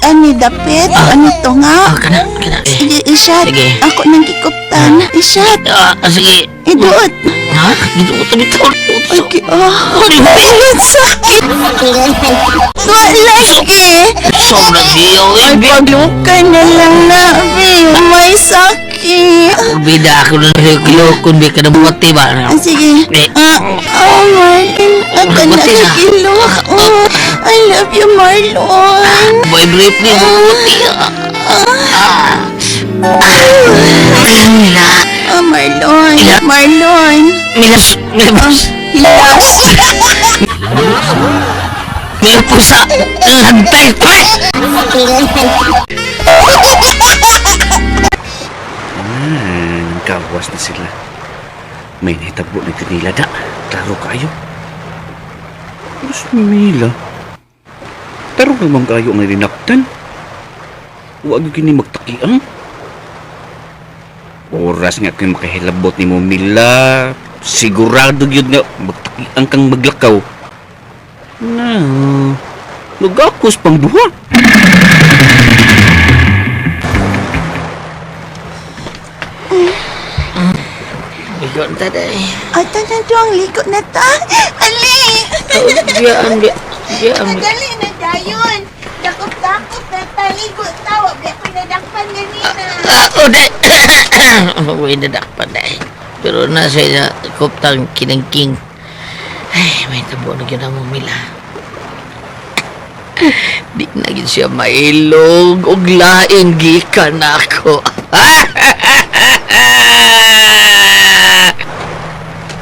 Ani dapit? Ano to nga? Ah, kana, kana. Eh. Sige, isyat. Sige. Ako nang gikuptan. Isyat. Ah, sige. Iduot. Ha? Dito ko tabi taon. Okay, oh. Ay, sakit. Wala lagi. Sobrang diyo. Ay, paglukay na lang na, be. May sakit. Bida ako na kilokon bi ka na buwati ba? Ah, sige. Eh. Ah, oh, Marlon. Ako na Buti na. kikilok. Oh, I love you, Marlon. Boy brief ni mo buwati. Mila. Oh, Marlon. Marlon. Milas. Milas. Hilas. Mila pusa. Lantay. Pre! Gawas na sila. May nahitabo na kanila da. Klaro kayo. Pero si Mila, tarong naman kayo ang linaktan. Huwag yung kini magtakiang. Oras nga kayo makahilabot ni mo, Mila. Sigurado yun nga magtakiang kang maglakaw. Na, nagakos pang duha. Ligo na tayo. Ay, tanan doang liko na ta. Ali! Biyaan, biya. Madali na dayon. Dakop-dakop na taligo tawa. Biya ko nadakpan ganina. Ako na. Uy, nadakpan na eh. Pero nasa na koptang kinangking. Ay, may tabo na gyud mo Mila. Di na gyud siya mailog og lain gikan ako.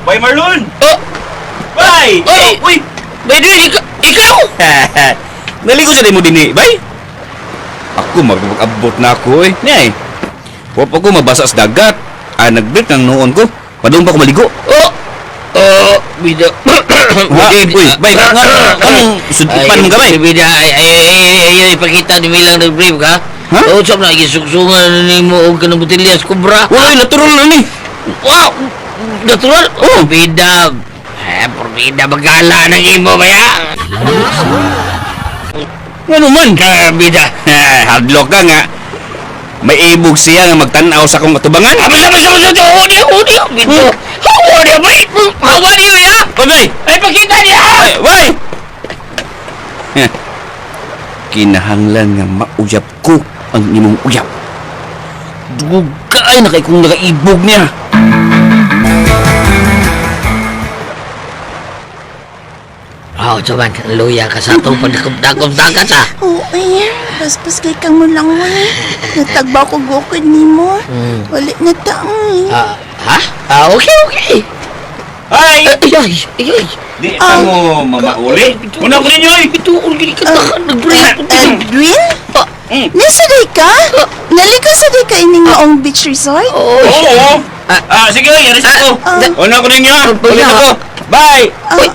Bye, Marlon! Oh! Bye! Oh! Uy! By the way, ikaw! Naligo sa mo dinhi, bay? Ako, magpag-abot na ako eh. Niya eh. Wa pa ko mabasa sa dagat. Ah, nag-break ng noon ko. Padung pa ko maligo. Oh! Oh, bida. Ha? Uy, bay, nga, anong sudipan mo ka, bay? Bida, ay, ay, ay, ay, ay, ipakita ni Milang nag-brief ka. Ha? Oh, sab na, gisuksungan ni mo og kanang botellas kubra. Uy, natural na ni. Wow! Natural? Oh, bida. Eh, porbida, magala ng imo ba ya? Ano man? Ka, bida. Hadlok ka nga. May ibog siya nga magtanaw sa akong katubangan. Ah, basta, basta, basta, oh, niya, oh, niya, bida. Hawa niya, bay! Hawa niya, ya! Bay, bay! Ay, pakita niya! Bay, bay! Heh. Kinahanglan nga mauyab ko ang imong uyab. Dugay na kay kong nakaibog niya. Oh, cuman, luya ka sa atong pagdakop-dakop dagat, ah. Oo, ay. Paspas kay kang mo lang, uy. Natagba ko gukod ni mo. Wala na ta, uy. Ah, ha? Ah, okay, okay. Ay! Ay, ay, ay, ay. Di pa mo mamauli. Una ko ninyo eh! Bituon, gini ka na, nag-break. Edwin? Ah. Nasa day ka? Naligo sa day ka ining maong beach resort? Oh, Oo! Ah, sige, aris ako. Una ko ninyo ah. Ulit ako. Bye! Uy,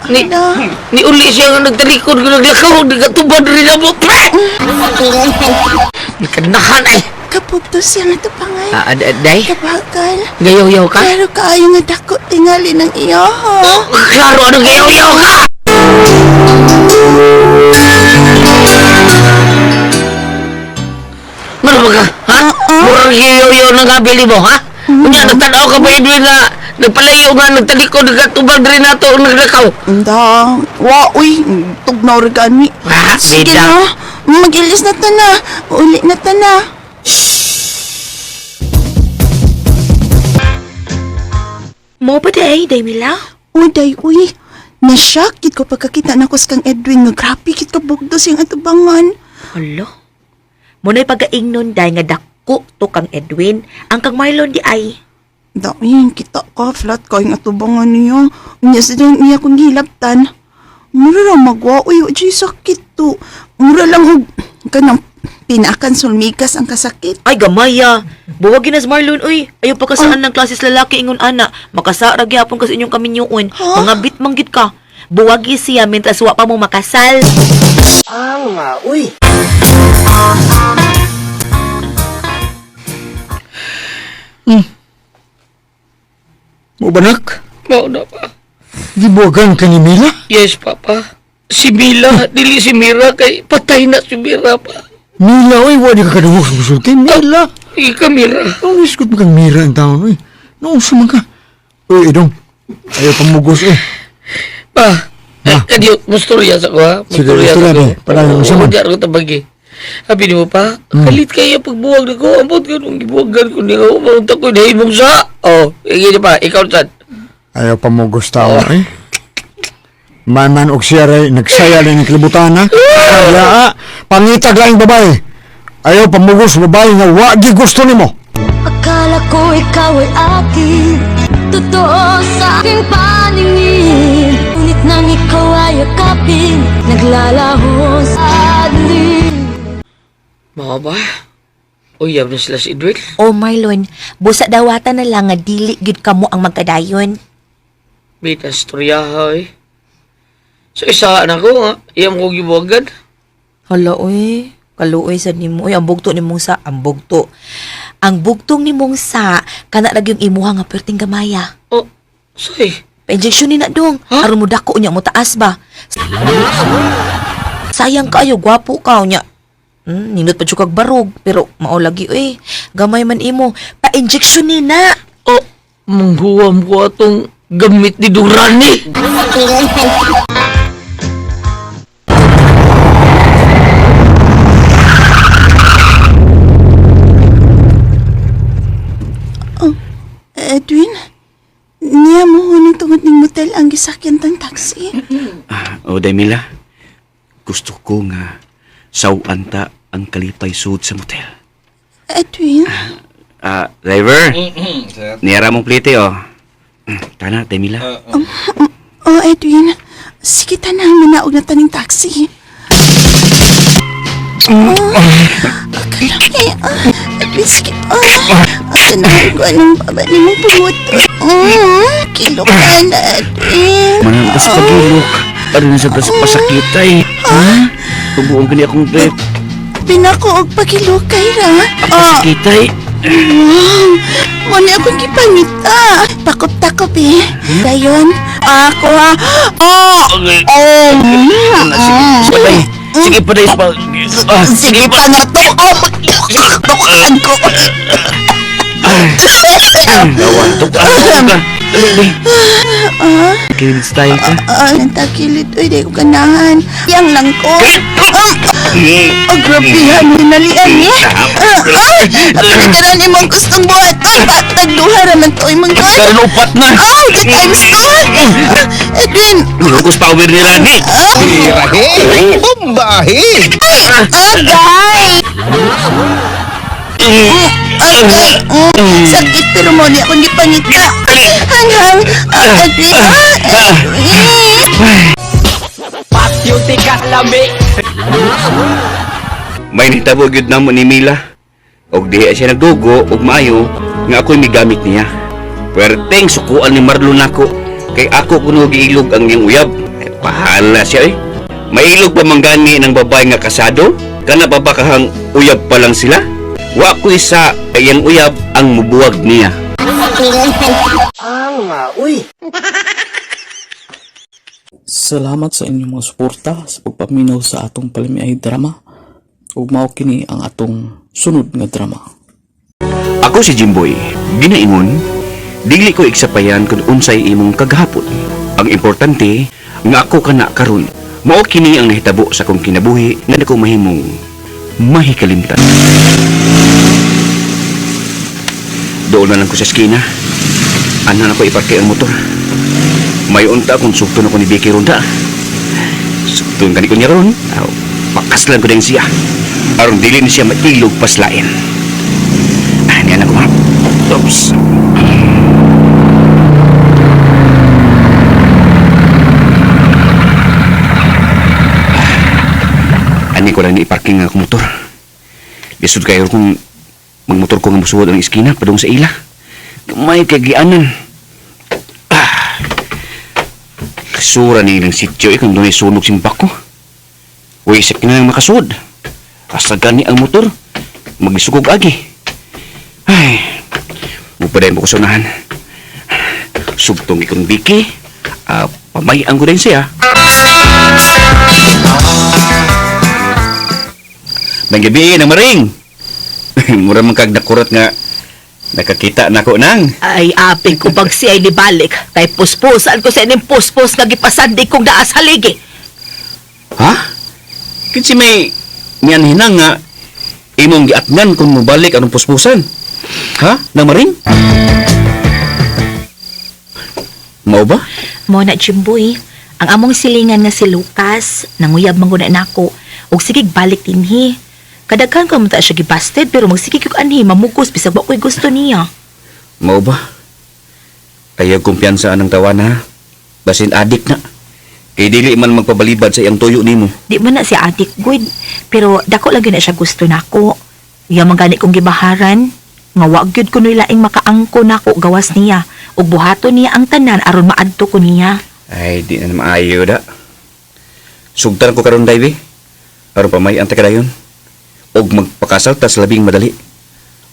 ni, Ala. ni uli siya nga nagtalikod, nga naglakaw, nagkatubad rin ako, pre! Nakanahan, ay! Kapugto siya nga tupangay. Ah, day? Kabagal. Gayaw-yaw ka? Klaro kaayo nga dako tingali ng iyo, ha? Oh, klaro, anong gayaw-yaw ka? Ano ba ka? Ha? Murang gayaw-yaw ng kabili mo, ha? Kunya, nagtanaw ka ba, Edwin, nga nagpalayo nga, nagtalikod, nagkatubag rin nato, naglakaw. Anda, wa, uy, tugnaw ra gani. Ah, Sige bida. na, mag-ilis na ta na. Uli na ta na. Mo pa day, day Mila? Uy, day, uy. Nashock gid ko pagkakita na ko sa kang Edwin nga grabe gid ka bugdo siyang atubangan. Hala. Muna'y pagaingnon day nga dako to kang Edwin, ang kang Marlon di ay. Da, uy, kita ka, flat ka yung atubangan niya. Unya sa dyan niya kong gilabtan. Mura ra magwa, uy, uy, sakit to. Mura lang og kanang pinakan sulmikas ang kasakit. Ay gamaya. Buwagin na si Marlon uy. Ayaw pa kasaan ng klases lalaki ingon ana. Makasara gyapon kasi inyong kaminyoon. Huh? Mga bit manggit ka. Buwagi siya mentras wa pa mo makasal. Mo banak? Mao na pa. Gibuwagan ka ni Mila? Yes, Papa. Si Mila, dili si Mira, kay patay na si Mira pa. Mila, oy, wala ka kadungog sa musulti. Mila! Ika, Mira. Ang iskot mo kang Mira ang taon, oy. Noong man ka. Uy, idong. Ayaw pamugos, eh. Pa, eh, kadyo, mustorya sa ko, ha? Sige, Mustorya sa istorya ko. mo. Palayo, Oo, sa man. di ako tabagi. Sabi ni mo pa, kalit kayo pagbuwag na ko. Ambot ka nung gibuwagan ko niya. Umunta ko, dahil mong sa. Oh, sige pa, ikaw sad. Ayaw pamugos tao, eh. Man og siya ray, nagsaya rin ang kalibutan, ha? Kaya, ah, pangitag lang babae. Ayaw pamugos babae nga wagi gusto nimo. Akala ko ikaw ay akin. Totoo sa aking paningin. Ngunit nang ikaw ay yakapin, naglalaho sa dilim. Mga ba? Uyab na sila si Edwin. O Marlon, busa dawatan na lang nga dili gyud kamo ang magkadayon. Bita, istorya, ha, eh. So, isa na ko, ha? Iyam ko gibuwagan. Hala uy, kaluoy sad nimo uy ang bugto ni mong sa, ang bugto. Ang bugtong ni mong sa kana ra gyud imuha nga perting gamaya. Oh, sorry. Pa-injection ni na dong. Ha? Aron mo dako unya mo taas ba. Sayang kaayo gwapo ka unya. Nindot pa jud kag barog pero mao lagi uy. Gamay man imo. Pa-injection ni na. Oh, manghuwam ko atong gamit ni Durani. O, Day Mila, gusto ko nga sawan ta ang kalipay sud sa motel. Edwin? Ah, driver. Niyara mong plite, oh. Tana, Day Mila. Oh, Edwin. Sige, tanang manaog na taning taxi. Oh, kalaki. Ah, Edwin, sige. Ah, ganahan ko anong baba ni mong pumuto. Kilo ka na, Edwin. Manang tas pagilok. Ano na sa tas pasakit ay. Ha? Tubuong gani akong trip. Pinako og pagilokay ra. Ah, Pasakit ay. wow. Muna akong gipangita. Takop-takop eh. Dayon, ako ha. Oh! Oh! Sige, paday. Sige, paday. Ah, Sige pa nga to. Oh! Tukaan ko. Gawan, tukaan ka. Dali, dali. Kilid style ka. Ah, nagtakilid. Uy, di ko ganahan. Yang lang ko. Oh, grabihan. Hinalian eh. Ah, Pagkaroon imong gustong buhaton. Patag duha raman to imong gon. Karon upat na. Oh, the times two. Edwin. Lugos power ni Rani. Tirahe! Bombahe! Agay! Agay! Sakit pero mo ni akong gipangita. Hanghang! Edwin! Edwin! Patyo tika lami. May nitabo gyud namo ni Mila. Og diha siya nagdugo og maayo nga ako'y migamit niya. Perteng sukuan ni Marlon nako kay ako kuno giilog ang iyang uyab. Ay, pahala siya eh. Mailog pa man gani ng babae nga kasado? Kana pa ba kahang uyab pa lang sila? Wa ko isa iyang uyab ang mubuwag niya. Salamat sa inyong mga suporta sa pagpaminaw sa atong palamiay drama. Ug mao kini ang atong sunod nga drama. Ako si Jimboy, ginaingon, dili ko iksapayan kung unsay imong kagahapon. Ang importante, nga ako kana karon. Mao kini ang nahitabo sa akong kinabuhi nga dako mahimong mahikalimtan. Doon na lang ko sa eskina. Ana na ko iparke ang motor. May unta kung sugton ako ni Vicky Ronda. Sugton kani ko niya ron. Aw, pakaslan ko din siya. Aron dili ni siya mailog paslain. Ah, niya na ko ha. Oops. Ani ko lang ni-parking ang akong motor. Lisod kayo kung magmotor ko nga musuod ang iskina padung sa ila. Gamay kay gianan. Ah. Kasura ni ilang sityo eh kung dunay sunog simbak ko. Wisik na lang makasuod. Asa gani ang motor. Magisukog agi. Ay, mupaday mo ko sa unahan. Sugtong ikong biki. Ah, pamayan ko din siya. May gabi nang maring. Mura man kag nakurot nga nakakita nako nang. Ay, aping ko bang siya ay nibalik. Kay puspusan ko sa ining puspos nga gipasandig kong daas haligi. Ha? Kinsi may nianhinang nga imong giatngan kung mobalik anong puspusan. Ha? Nang maring? Mao ba? Mo na Jimboy, ang among silingan nga si Lucas, nanguyab man gud na nako og sige balik dinhi. Kadaghan ko man ta siya gibasted pero magsigig kog anhi mamugos bisag wa ko'y gusto niya. Mao ba? Ayaw kumpiyansa ang tawana ha. Basin adik na. Kay dili man magpabalibad sa iyang tuyo nimo. Di man na siya adik good, pero dako lang gyud na siya gusto nako. Iya man gani kong gibaharan nga wa gyud kunoy laing makaangko nako gawas niya ug buhaton niya ang tanan aron maadto ko niya. Ay, di na maayo da. Sugtan ko karon daybi. Aron pamay ang takadayon. Og magpakasal tas labing madali.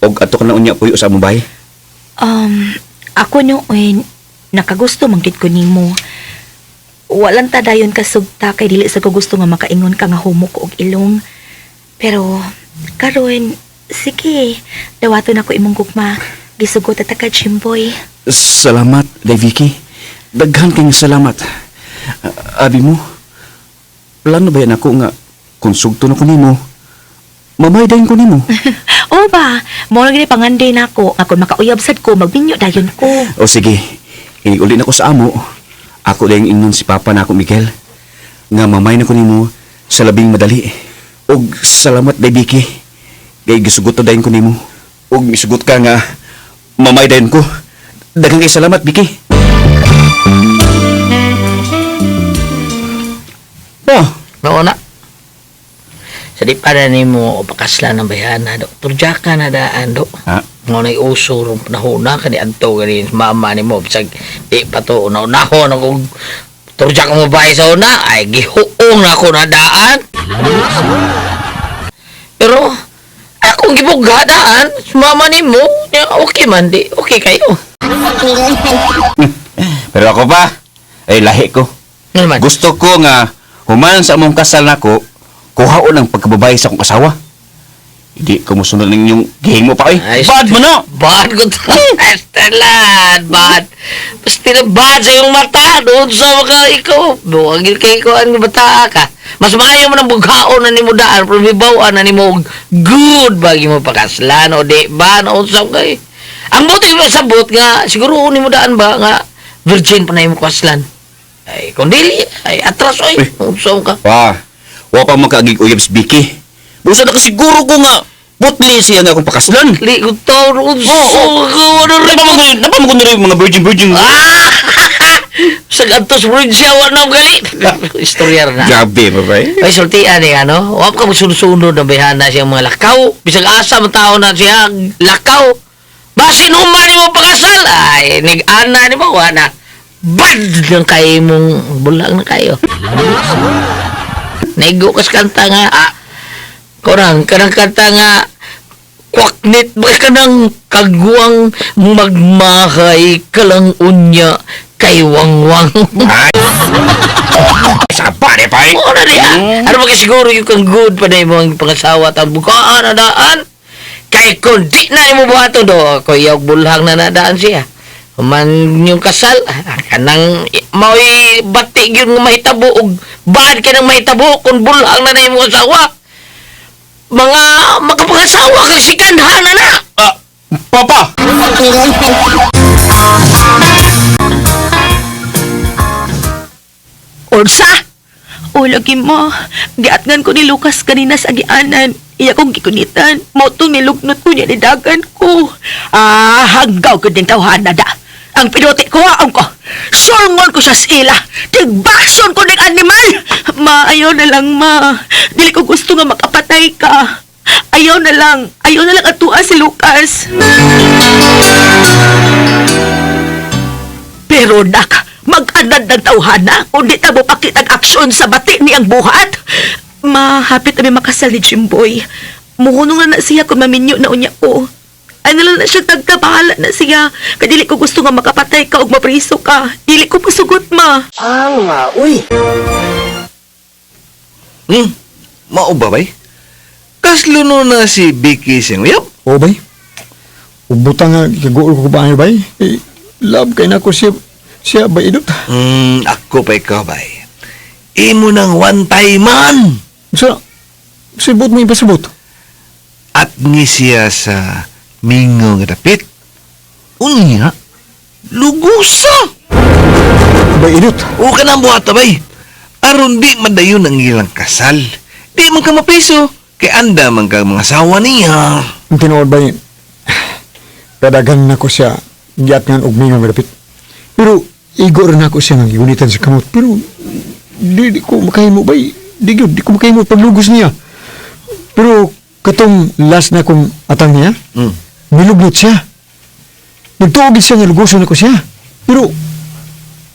Og ato ka na unya puyo sa among bahay. Ako noon, nakagusto man gid ko nimo. Walang tadayon kasugta kay dili sa ko gusto nga makaingon ka nga homo ko og ilong. Pero karon sige, dawaton ako imong gugma. Gisugot ta ka Jimboy. Salamat, Day Vicky. Daghan kayong salamat. Abi mo, plano ba yan ako nga kung sugton ako nimo, mamay dayon ko nimo. O ba, mo lang gini panganday nako nga kun makauyab sad ko magbinyo dayon ko. O sige, inig uli na ko sa amo. Ako dayong ingnon si Papa na ako, Miguel. Nga mamay na ko nimo sa labing madali. Og salamat day Vicky. Kay gisugot na dayon ko nimo. Og misugot ka nga mamay dayon ko. Daghang kay salamat, Vicky. Oh, Mao na. Sa di pa na nimo pakasla ng bayana do. Turjaka na daan do. Ha? Nga na'y uso rong panahona kani adto gani mama nimo bisag di pa to una-unahon ako turjaka mo bahay sa una ay gihuong na ako na daan. Pero akong gibugha daan mama nimo nya, okay man di okay kayo. Pero ako pa, ay lahi ko. Ano man? Gusto ko nga human sa among kasal nako, kuhaon ang pagkababae sa akong asawa. Hindi ko musunod ng inyong gihimo pa eh. Ay, Bad mo na! Bad ko to. Estelan, bad. Basta na bad sa iyong mata. Doon sa mga ikaw. Buwagin kay ko ang bata ka. Mas maayo mo ng bughaon na nimo daan. Pero bibawaan na nimo og good bagi mo pakaslan o di ba na unsa kay. Ang buti mo sabot nga siguro ni mo daan ba nga virgin pa na imo kaslan. Ay kung dili ay atras oy. Unsa ka? Pa, wa pa makaagig uyab si Vicky. Busa na kasiguro ko nga putli siya nga akong pakaslan. Li ko taon unsa Oo. ka wala rin. Napamukon na rin mga virgin-virgin. Ah! Sa gantos probinsya wa na gali. Istorya na. Grabe ba ba eh? Ay, sultian eh, ano? Wap ka magsunod-sunod na bayhana siyang mga lakaw. Bisag asa man tao na siya, lakaw. Basin human ni mo pakasal. Ay, nag-ana ni mo, wala. Bad ng kay mong bulang na kayo. Naigo kas kanta nga, ah, kurang, kanang kanta nga, kwaknit ba ka ng kagwang magmahay ka lang unya kay wangwang. Ay! Sa pare pa eh! Oo na niya. Ano ba kasi siguro yung kang good pa na imong pangasawa at ang bukaan na daan. Kay kung di na imo buhaton do, ako iyog bulhang na nadaan siya. Human yung kasal, ah, kanang mao'y bati gyud nga mahitabo og bad ka nang mahitabo kung bulhang na na imong asawa. Mga makapangasawa kag sikanhan na na. Ah, Papa! Unsa? O lagi mo, giatngan ko ni Lucas kanina sa agianan. Iya kong gikunitan. Mao tong nilugnot ko niya nidagan ko. Ah, hanggaw gud ning tawhana da. Ang pinuti ko haon ko. Sulngon ko siya sa ila. Tigbakson ko ning animal. Ma, ayaw na lang, ma. Dili ko gusto nga makapatay ka. Ayaw na lang. Ayaw na lang atua si Lucas. Pero nak, mag-anad ng tawhana kung di ta mo pakitag aksyon sa bati niyang buhat. Ma, hapit kami makasal ni Jimboy. Muhunong na na siya kung maminyo na unya ko. Ano lang na siya tagkabahala na siya. Kadili ko gusto nga makapatay ka og mapriso ka. Dili ko masugot, ma. Mao ba bay? Kasluno na si Vicky siyang uyab. Oo bay. Ubutan nga kiguol ko ba bay? Eh, love kay nako siya siya bay idot. Ako pa ikaw bay. Imo nang one time man. Sa sibot mo ipasabot. At ni siya sa mingo nga dapit. Unya, lugusa. Bay idot. O ka nang buhata bay. Aron di man dayon ang ilang kasal. Di man ka mapiso. Kay anda man ka mga sawa niya. Ang tinuod bay. Kadagan nako siya giatngan og mingo nga dapit. Pero igo ra nako siya nga gigunitan sa kamot. Pero di ko makahimo bay. Di gyud di ko makahimo paglugos niya. Pero katong last na kong atang niya, nilugnot siya. Nagtuo gid siya nga lugoson nako siya. Pero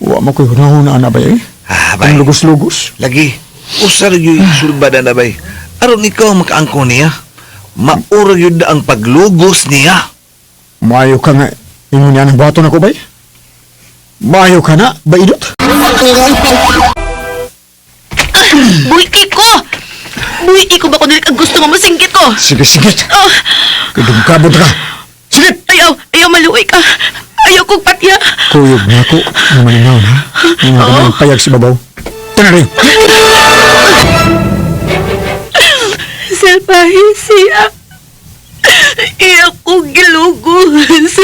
wa man ko'y hunahuna ana bay. Eh. Ah, bay. Ang lugos-lugos. Lagi, usa ra gyud sulbad na bay. Aron ikaw makaangko niya. Maura gyud ang paglugos niya. Maayo ka nga ingon niya ng bato nako bay. Maayo ka na, baidot. Buiki ko! Buiki ko ba kung dili ka gusto nga masingkit ko? Sige, sige. Oh, Kidungkabot ka. Sige! ayaw, ayaw maluoy ka. Ayaw kong patya. Kuyog na ako. Nga malingaw na. Nga oh. Payag si babaw. Tana rin. Salbahe siya. Iya kong gilugos.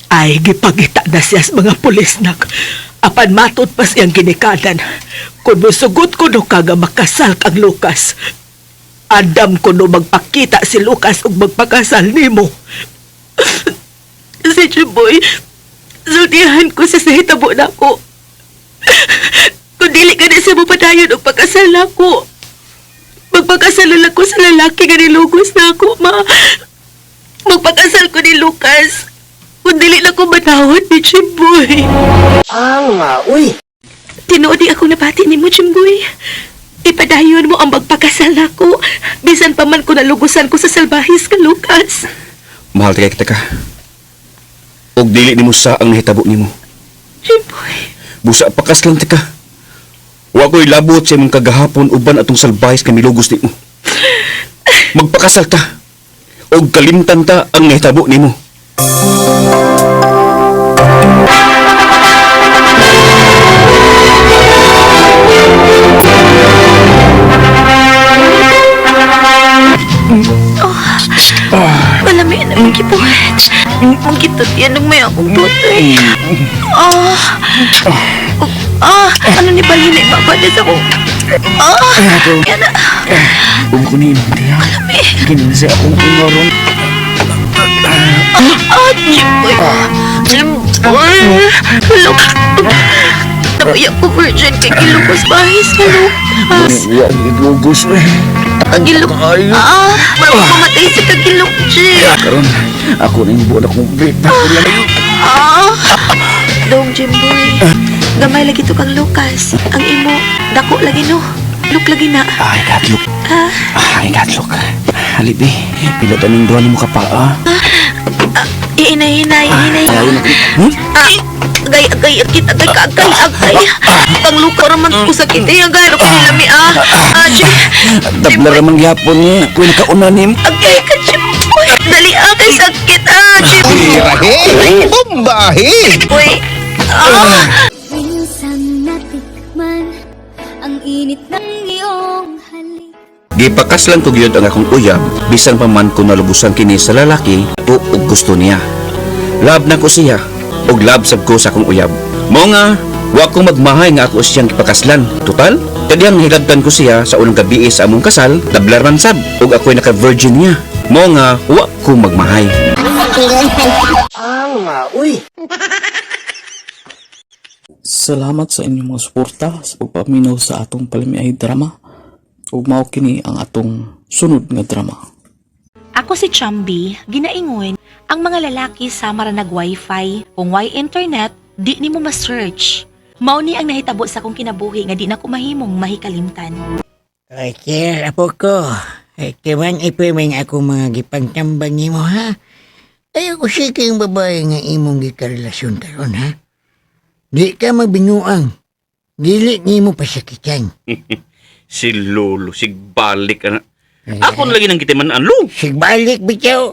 Ay, gipagita na siya sa mga pulis nak. Apan matod pa siyang ginikanan. Kung musugot ko no ka nga makasal kang Lucas. Adam ko no magpakita si Lucas ug magpakasal nimo. Si Jimboy, sultihan ko sa sahitabo nako. Kung dili ka na siya mapadayon og pagkasal nako. Magpakasal na lang ko sa lalaki nga nilugos na ako, ma. Magpakasal ko ni Lucas. Kung dili na ko manawad ni Jimboy. Ah, uy. Tinuod di ako nabati ni mo, Jimboy. Ipadayon mo ang magpakasal nako. Bisan pa man ko nalugusan ko sa salbahis ka, Lucas. Mahal kay kita ka. Og dili nimo sa ang nahitabo nimo. Jimboy. Busa pakas lang tika. Wa ko'y labot sa imong kagahapon uban atong salbahis kay milugos nimo. Magpakasal ta. Og kalimtan ta ang nahitabo nimo. Malami na mong gibuhat. Mong gitutyan ng may akong tutoy. Ah. Ah, ano ni Balhin ay mabalis ako. Ah, yan na. Huwag ko ni India. Kininsa akong ingaron. Ah, Jimboy. Jimboy. Hello. Nakuya ko virgin kay Gilugos bahis ka, Lucas. Wa gilugos eh. Ang gilok. Ah, mamatay si kagilok, Jim. Karon ako ning buwan akong bita. Ah! Dong Jimboy. Gamay lagi to kang Lucas. Ang imo, dako lagi no. Look lagi na. Ay, katlok. Ah, Ay, katlok. Halibi, pila taning duha nimo ka pa ah. iinay, inay, inay. Ayaw na. Hmm? Ah, agay, agay, agay, agay, ka, agay, agay. Kang Luka raman ko sakit eh. Agay, ko nilami ah. Ah, Jim, Tabla ramang gyapon niya. Kuy nakauna nim. agay ka, Jimboy. Dali ah, kay sakit ah, Jim. Bombahe! Uy, ah. Minsan natikman ang init ng iyong halik. Gipakas lang ko gyud ang akong uyab bisan pa man ko nalubusan kini sa lalaki o og gusto niya. Love na ko siya ug love sab ko sa akong uyab. Mao nga wa ko magmahay nga ako siyang gipakaslan. Total, kadiyang nahilabtan ko siya sa unang gabi sa among kasal, tablar man sab ug ako'y naka-virgin niya. Mao nga wa ko magmahay. Ah, uy. Salamat sa inyong mga suporta sa pagpaminaw sa atong palamiay drama. Ug mao kini ang atong sunod nga drama. Ako si Chumby, ginaingon, ang mga lalaki sama ra nag wifi, kung why internet, di nimo ma-search. Mao ni ang nahitabo sa akong kinabuhi nga di na ko mahimong mahikalimtan. Ay, Kier, apo ko. Ay, timan ipiming ako mga gipagtambang nimo, ha? Ay, ako siya kayong babae nga imong gikarelasyon karon, ha? Di ka magbinuang. Dili nimo pasakitan. Si Lolo, sigbalik ana. Ako na lagi nang kitiman ang lo. Sigbalik, bitaw.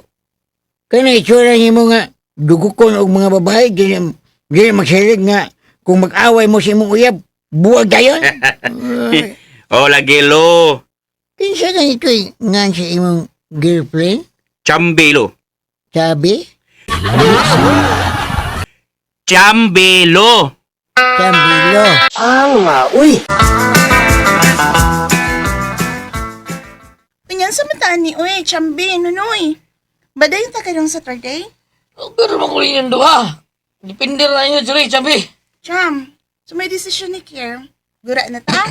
Kana itsura nimo nga dugukon og mga babae, dili, dili magsilig nga kung mag-away mo sa imong uyab, buwag dayon. Ay, Oh, lagi lo. kinsa ka ito nga sa imong girlfriend? Chambelo. Sabi? Chambelo. Chambilo. Ah, uy. Ganyan sa mataan ni Uy, Chambi, Nunoy. Badayon ta karong Saturday? Pero makulit yung duha. Depende na inyo, Jerry, sabi. Cham, so may desisyon ni Kier. Gura na ta?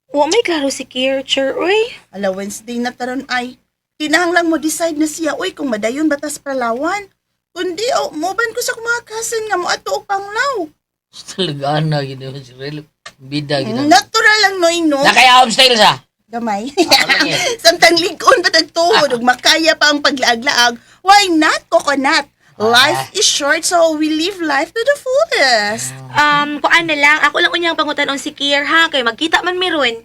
Wa may klaro si Kircher, uy. Ala, Wednesday na taron ay. Kinahanglang mo decide na siya, uy, kung madayon batas Palawan. Kundi, oh, moban ko sa mga cousin nga mo ato og panglaw. Talaga na, ginawa si Rel. Bida, ginawa. Natural lang, Noy, no? Nakaya home style sa. Gamay. Samtang ligon pa tuhod ug makaya pa ang paglaag-laag, why not coconut? Life is short, so we live life to the fullest. Kuan na lang, ako lang unyang pangutan-on si Kier ha, kay magkita man meron.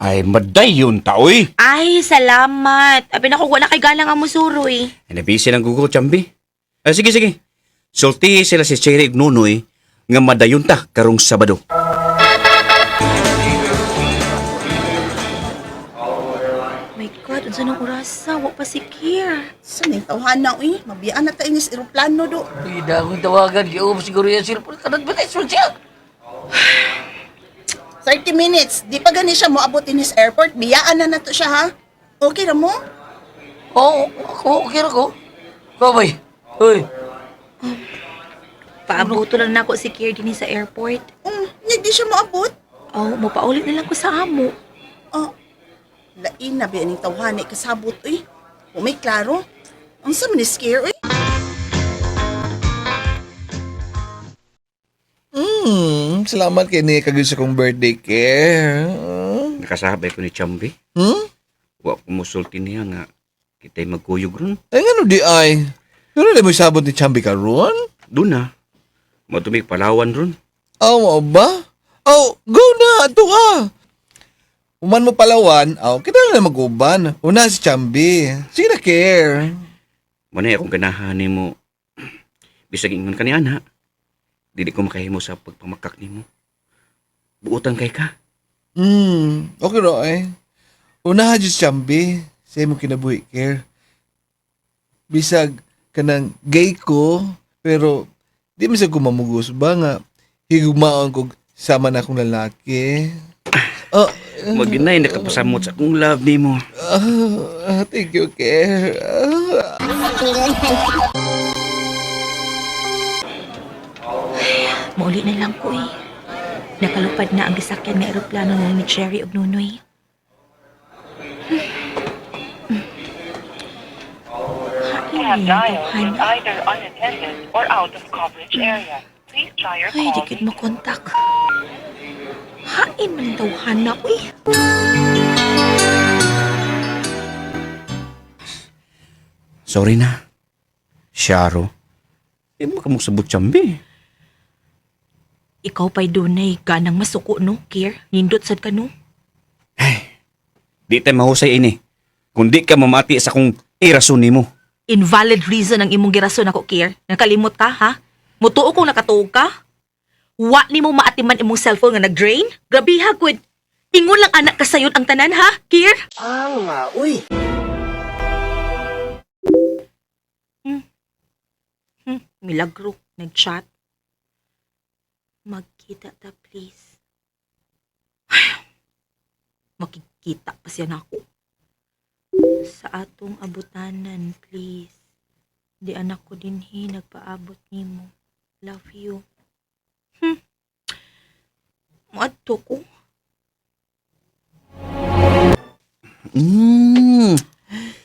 Ay, madayon ta, oy. Ay, salamat. Abi na ko wala kay galang ang musuroy. Ay, nabisi ng Google, Chambi. Ay, sige, sige. Sulti sila si Cherry ug Nunoy nga madayon ta karong Sabado. My God, Unsa nang orasa, wa pa si Kier. Sa ning tawhana uy, mabiyaan na ta inis eroplano do. Bida akong tawagan. Giup siguro yung cellphone. Kanad ba tayo siya? 30 minutes, di pa gani siya moabot inis airport, biyaan na nato siya ha. Okay ra mo? Oo, ako, okay ra ko. Ikaw bay. Uy, Paabuto lang nako si Kier dinhi sa airport. Hindi siya moabot. Oh, mopaulit na lang ko sa amo. Oh, lain na biya ning tawhana kasabot uy. Kung may klaro, ang sa man ni scare uy. Salamat kay ni kagyo sa kong birthday care. Nakasabay ko ni Chambi. Hmm? Wa ko musulti niya nga kita'y magkuyog ron. Ay, ngano di ay? Pero di mo sabot ni Chambi karon? Doon na. Matumig Palawan ron. Aw, mao ba? Aw, go na, ato ka. Uman mo Palawan, aw, kita na mag-uban. Una si Chambi. Sige na, care. Manay akong ganahan nimo. Bisag ingon ka ni ana. Dili ko makahimo sa pagpamakak nimo. Buotan kay ka. Okay ro eh. Una ha si Chambi. Sa imong kinabuhi, care. Bisag kanang gay ko, pero di man sa gumamugos ba nga higugmaon ko sama na akong lalaki. Oh, Maginay nakapasamot sa akong love nimo. Ah, thank you, care. Ah. Mauli na lang ko eh. Nakalupad na ang gisakyan nga eroplano na ni Cherry ug Nunoy. You have dialed is either unattended or out of coverage area. Please try your Ay, di call gid makontak. Hain man tawhana uy. Sorry na. Sharo. Di mo ka sabot Chambi. Ikaw pa'y dunay ganang masuko no, Kier. Nindot sad ka no. Di tayo mahusay ini. Kung di ka mamati sa akong irason nimo. Invalid reason ang imong girason ako, Kier. Nakalimot ka, ha? Mutuo kung nakatuog ka? Wa nimo maatiman imong cellphone nga nag-drain? Grabiha gud. Ingon lang anak ka sayon ang tanan, ha, Kier? Ang uy. Milagro, nag-chat. Magkita ta, please. Ay, makikita pa siya nako. Sa atong abutanan, please. Di anak ko dinhi nagpaabot nimo. Love you. Muadto ko.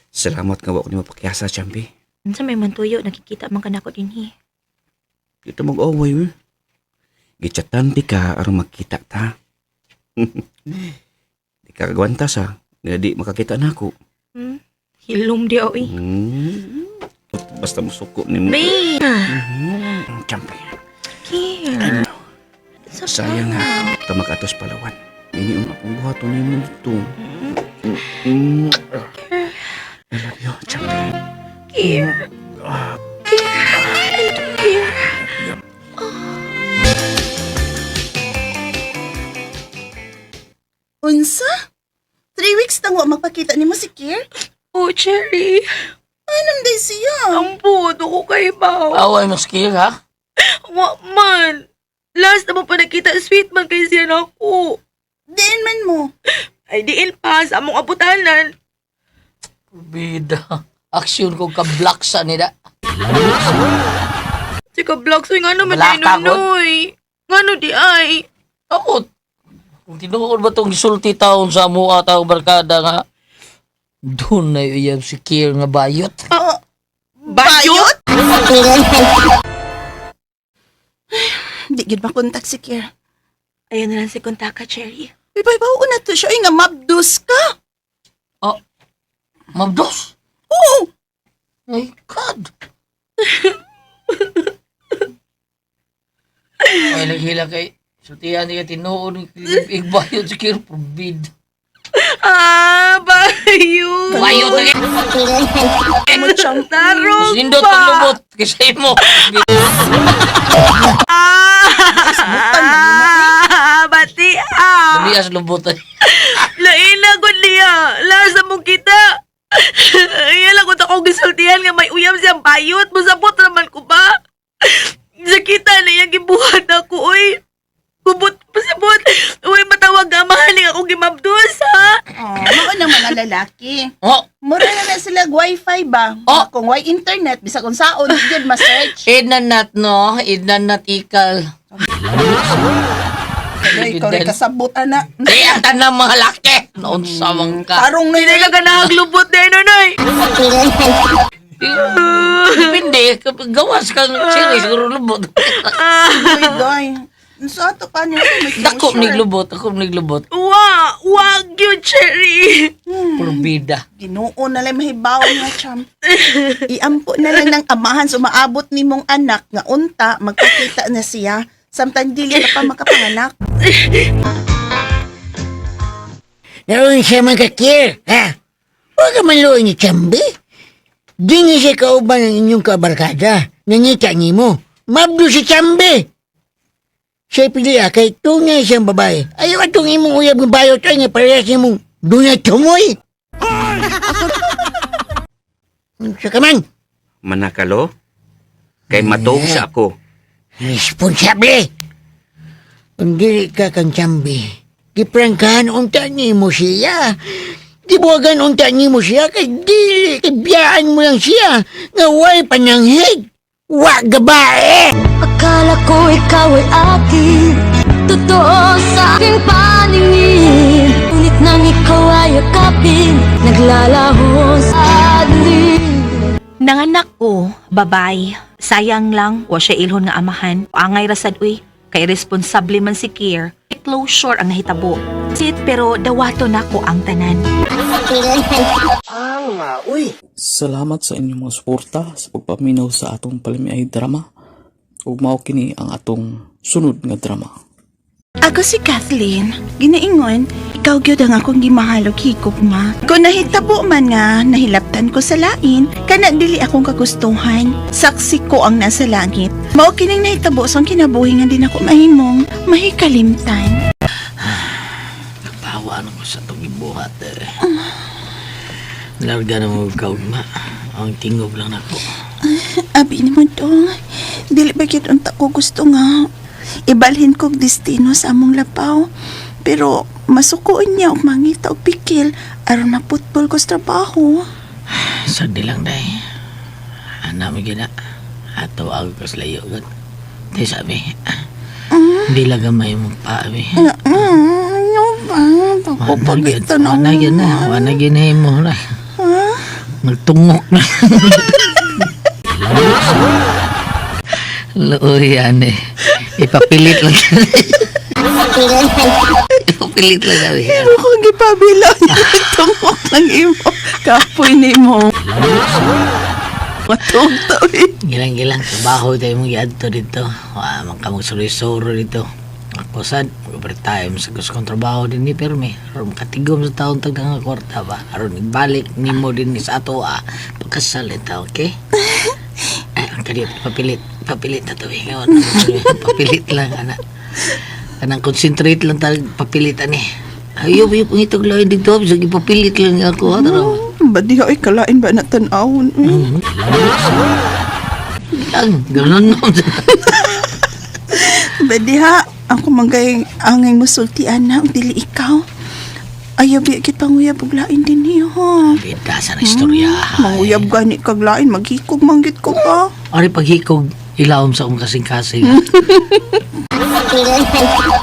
Salamat nga wa ko nimo pakyasa, Chambi. Unsa may mantuyo nakikita man ka nako dinhi. Dito mag-away, eh. Gichatan ti ka aron magkita ta. Di ka kagwanta sa nga di makakita nako. Hilom di oy. Basta musuko nimo. Babe. Champi. Kier. Sa Sayang nga, tamag atos Palawan. Ini ang akong buhaton nimo dito. Mm. I love you, Champi. Kier. Kier. Kier. Unsa? 3 weeks nang wa magpakita nimo si Kier? Oh, Cherry. Anong day siya? Ang puto ko kay Bao. Away mas Kier, ha? Wa man. Last na mo pa nakita, sweet man kay siya na ako. Diin man mo. Ay, diin pa sa among abutanan. Bida. Aksyon ko ka-black sa nila. Si ka-vlog, so nga naman ay Black ako. nunoy. Nga no di ay. Ako, kung tinuod ba itong gisulti taon sa mua taong barkada nga, doon na iyang si Kier nga bayot. Oh, Bayot? Di gid makontak si Kier. Ayan na lang si Kontaka, Cherry. Uy, bay, bawo na to siya. Uy, nga mabdus ka. Oh, mabdos? Oo. My God! Ay, naghila kay sultihan niya tinuod igbayot si Kier, forbid. Ah, bayot. Bayot na Tarong Mas nindot pa. ang lubot kaysa imo. Ah, bati ah. Lamias lubot ay. Lain na gud niya. Last na mong kita. Iya lang kung akong gisultihan nga may uyab siyang bayot. Musabot naman ko ba? Sakita na iyang gibuhat ako, oy. Kubot, pasabot. Uy, matawag nga, mahaling akong gimabdos, ha? Oh, mao nang mga lalaki. Oh. Mura na na sila wifi ba? Oh. Kung way internet, bisag unsaon, di gyud ma-search. Idnanat no, idnanat ikal. Kaya ikaw rin kasabot, ana. Kaya tanang mga laki. Noon sawang ka. Tarong na Hindi ka ganahaglubot na noy. Depende, kapag gawas kang cherry, siguro lubot. Uy, doy. Sa ato pa niya, may Dako closure. niglubot, ako niglubot. Wa, wag yun, Cherry. Purbida. Ginoo na lang mahibaw nga, champ. Iampo na lang ng amahan sumaabot ni mong anak nga unta magpakita na siya samtang dili ka pa makapanganak. Naroon siya man kakir, ha? Huwag ka man luoy ni Chambi. Di niya siya kauban ng inyong kabarkada. Nangita ni mo. Mabdo si Chambi. Siya pili ah, kay tunay siyang babae. Ayaw atong imong uyab ng bayot ay nga parehas nimong dunay tumoy. Siya ka man. Manakalo? Kay matuog sa ako. Responsable. Kung dili ka kang Chambi, giprangkahan unta nimo siya. Gibuwagan unta nimo siya kay dili kay biyaan mo lang siya nga way pananghid. Wa gabae. Akala ko ikaw ay akin. Totoo sa aking paningin. Ngunit nang ikaw ay yakapin, naglalaho sa dilim. Nanganak ko, babay. Sayang lang, wa siya ilhon nga amahan. Angay rasad uy, kay responsable man si Kier. Closure ang nahitabo. Sit pero dawato nako ang tanan. Ang uy. Salamat sa inyong mga suporta sa pagpaminaw sa atong palamiay drama. Ug mao kini ang atong sunod nga drama. Ako si Kathleen. Ginaingon, ikaw gyud ang akong gimahal og higugma. Kung nahitabo man nga nahilabtan ko sa lain, kana dili akong kagustuhan. Saksi ko ang nasa langit. Mao kining nahitabo sa kinabuhi nga din ako mahimong mahikalimtan. Nagpawaan ako sa itong ibuhat eh. Larga na mo kaugma. Ang tingog lang nako. Abi ni mo dong, dili ba gyud unta ko gusto nga ibalhin kog destino sa among labaw. Pero masukoon niya og mangita og pikil aron maputbol ko sa trabaho. Sagdi lang day. Ana mo gina. Ato ako ko sa layo gud. Day sabi. Hindi lang gamay mo pa abi. Ano ba? Ako pagkita na. Wala yun na. Wala yun na mo na. Nagtungok na. Luoy yan eh. Ipapilit lang. Ipapilit lang sabi. Pero kung gipabilang tungok ng imo, kapoy ni mo. Matong tawi. Gilang-gilang, trabaho tayo mong giadto dito. Wa man ka magsuloy-suro dito. Ako sad, mag-overtime sa gusto kong trabaho din ni Permi. Aron makatigom sa taon tag nga kwarta ba. Aron ibalik nimo din ni sa ato ah. Pagkasal ita, okay? Ay, ang kadiyot, papilit. Papilit na to eh. Ngayon, papilit lang, anak. Kanang concentrate lang talaga, papilit ani. Ayaw, ayaw, pangitog lang dito. Sige, papilit lang ako. Ha, tara. Badi ay kalain ba na tan-awon? Mm. Lang, ganun no. Badi ha, ako manggay angay musultian na dili ikaw. Ayaw biya kit panguyab og lain din niyo. Ha. Bida sa istorya. Manguyab gani kag lain maghikog manggit ko pa. Ari paghikog ilawom sa akong kasing-kasing.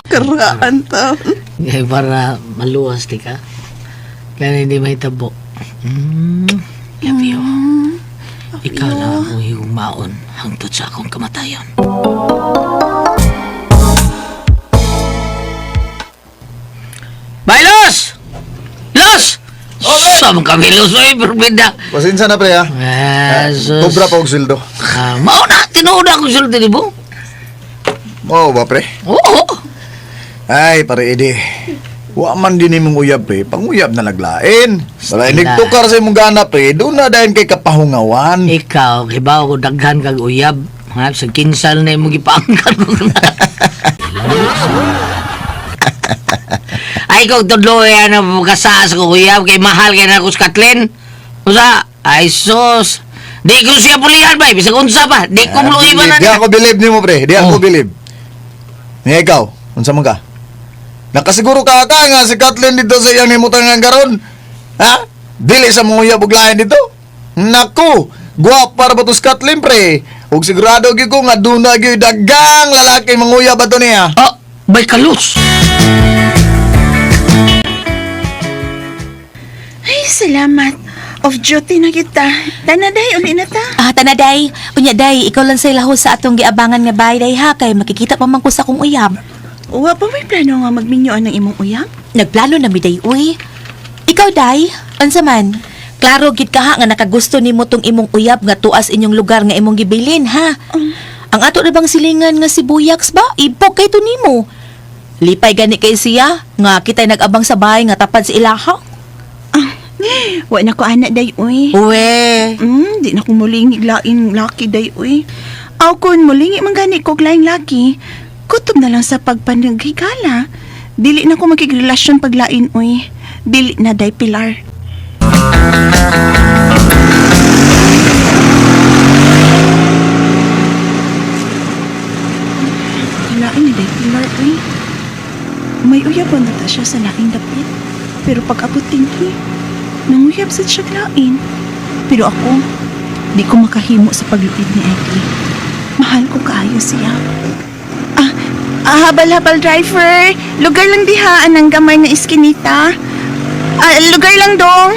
Karaan ta. Kaya para maluwas di ka. Kaya hindi mahitabo. Love you. Ikaw na akong higugmaon hangtod sa akong kamatayon. Bye, Los! Los! Sa mga kami, Los, ay, perbida. Pasensya na pre ha. Ah, sus. Kobra pa og sweldo. Ah, mao na, tinuod akong sulti ni Bong. Mao ba pre? Oo. Ay, pare Edi. Wa man din imong uyab pre, panguyab na naglain. Wala Stila. nagtukar sa imong gana pre, doon na dayon kay kapahungawan. Ikaw, kibaw ko daghan kag uyab. Ha, sa kinsal na imong gipaangkan mo na. Ay, kung tudlo yan ang kasaas ko uyab, kay mahal kay na ako sa Kathleen. Usa? Ay sus. Di ko siya pulihan bay, bisag unsa pa. Di ko muluhi ba na Di ako believe nimo pre, di ako believe. Nga ikaw, unsa man ka? Nakasiguro ka ka nga si Kathleen dito sa iyang himutangan karon. Ha? Dili sa mga uyab og lain dito. Naku, guwapa ra ba to si Kathleen pre? Ug sigurado gyud ko nga duna gyud dagang lalaki manguyab ato niya. Oh, bay kalus. Ay, salamat. Off duty na kita. Tanaday, uli na ta. Ah, tanaday. Unya day, ikaw lang sa ilaho sa atong giabangan nga bahay day ha kay makikita pa man ko sa akong uyab. Wa pa may plano nga magminyo ng imong uyab? Nagplano na mi day uy. Ikaw day, unsa man? Klaro gid ka ha nga nakagusto nimo tong imong uyab nga tuas inyong lugar nga imong gibilin ha. Ang ato na bang silingan nga si Buyaks ba? Ibog kay to nimo. Lipay gani kay siya nga kita'y nag-abang sa bahay nga tapad sa ilaha. Wa na ko ana day uy. Uwe. Di na ko mulingi laing laki day uy. Aw kun mulingi man gani ko og laing laki, kutob na lang sa pagpanaghigala. Dili na ko makigrelasyon paglain uy. Dili na day Pilar. Lain ni day Pilar uy. May uyab na ta siya sa laing dapit. Pero pag abot dinhi, nanguyab sa siya lain. Pero ako, di ko makahimo sa pagluid ni Eddie. Mahal ko kaayo siya. Ah, ah, habal-habal driver. Lugar lang diha anang gamay nga iskinita. Ah, lugar lang dong.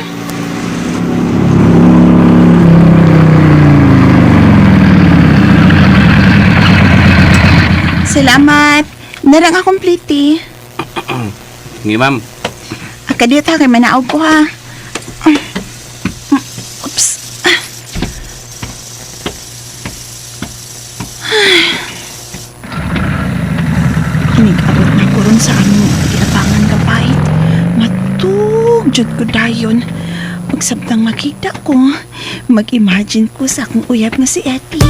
Salamat. Narang akong pliti. Ngi ma'am. Akadita kay manaog ko ha. Oops. Inig-abot na ko ron sa among giabangan gabay. Matug jud ko dayon. Pagsabtang makita ko, mag-imagine ko sa akong uyab nga si Etty.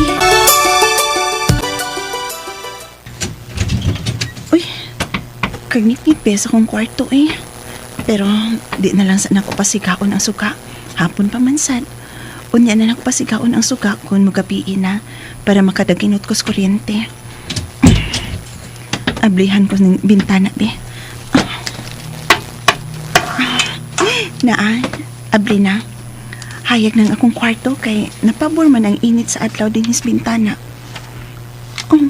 Uy, kagnit-nit sa akong kwarto eh. Pero di na lang sa nako pasigaon ang suka. Hapon pa man sad. Unya na nako pasigaon ang suka kung magabii na para makadaginot ko sa kuryente. Ablihan ko ng bintana, be. Naa, abli na. Hayag ng akong kwarto kay napabor man ang init sa adlaw din his bintana. Oh,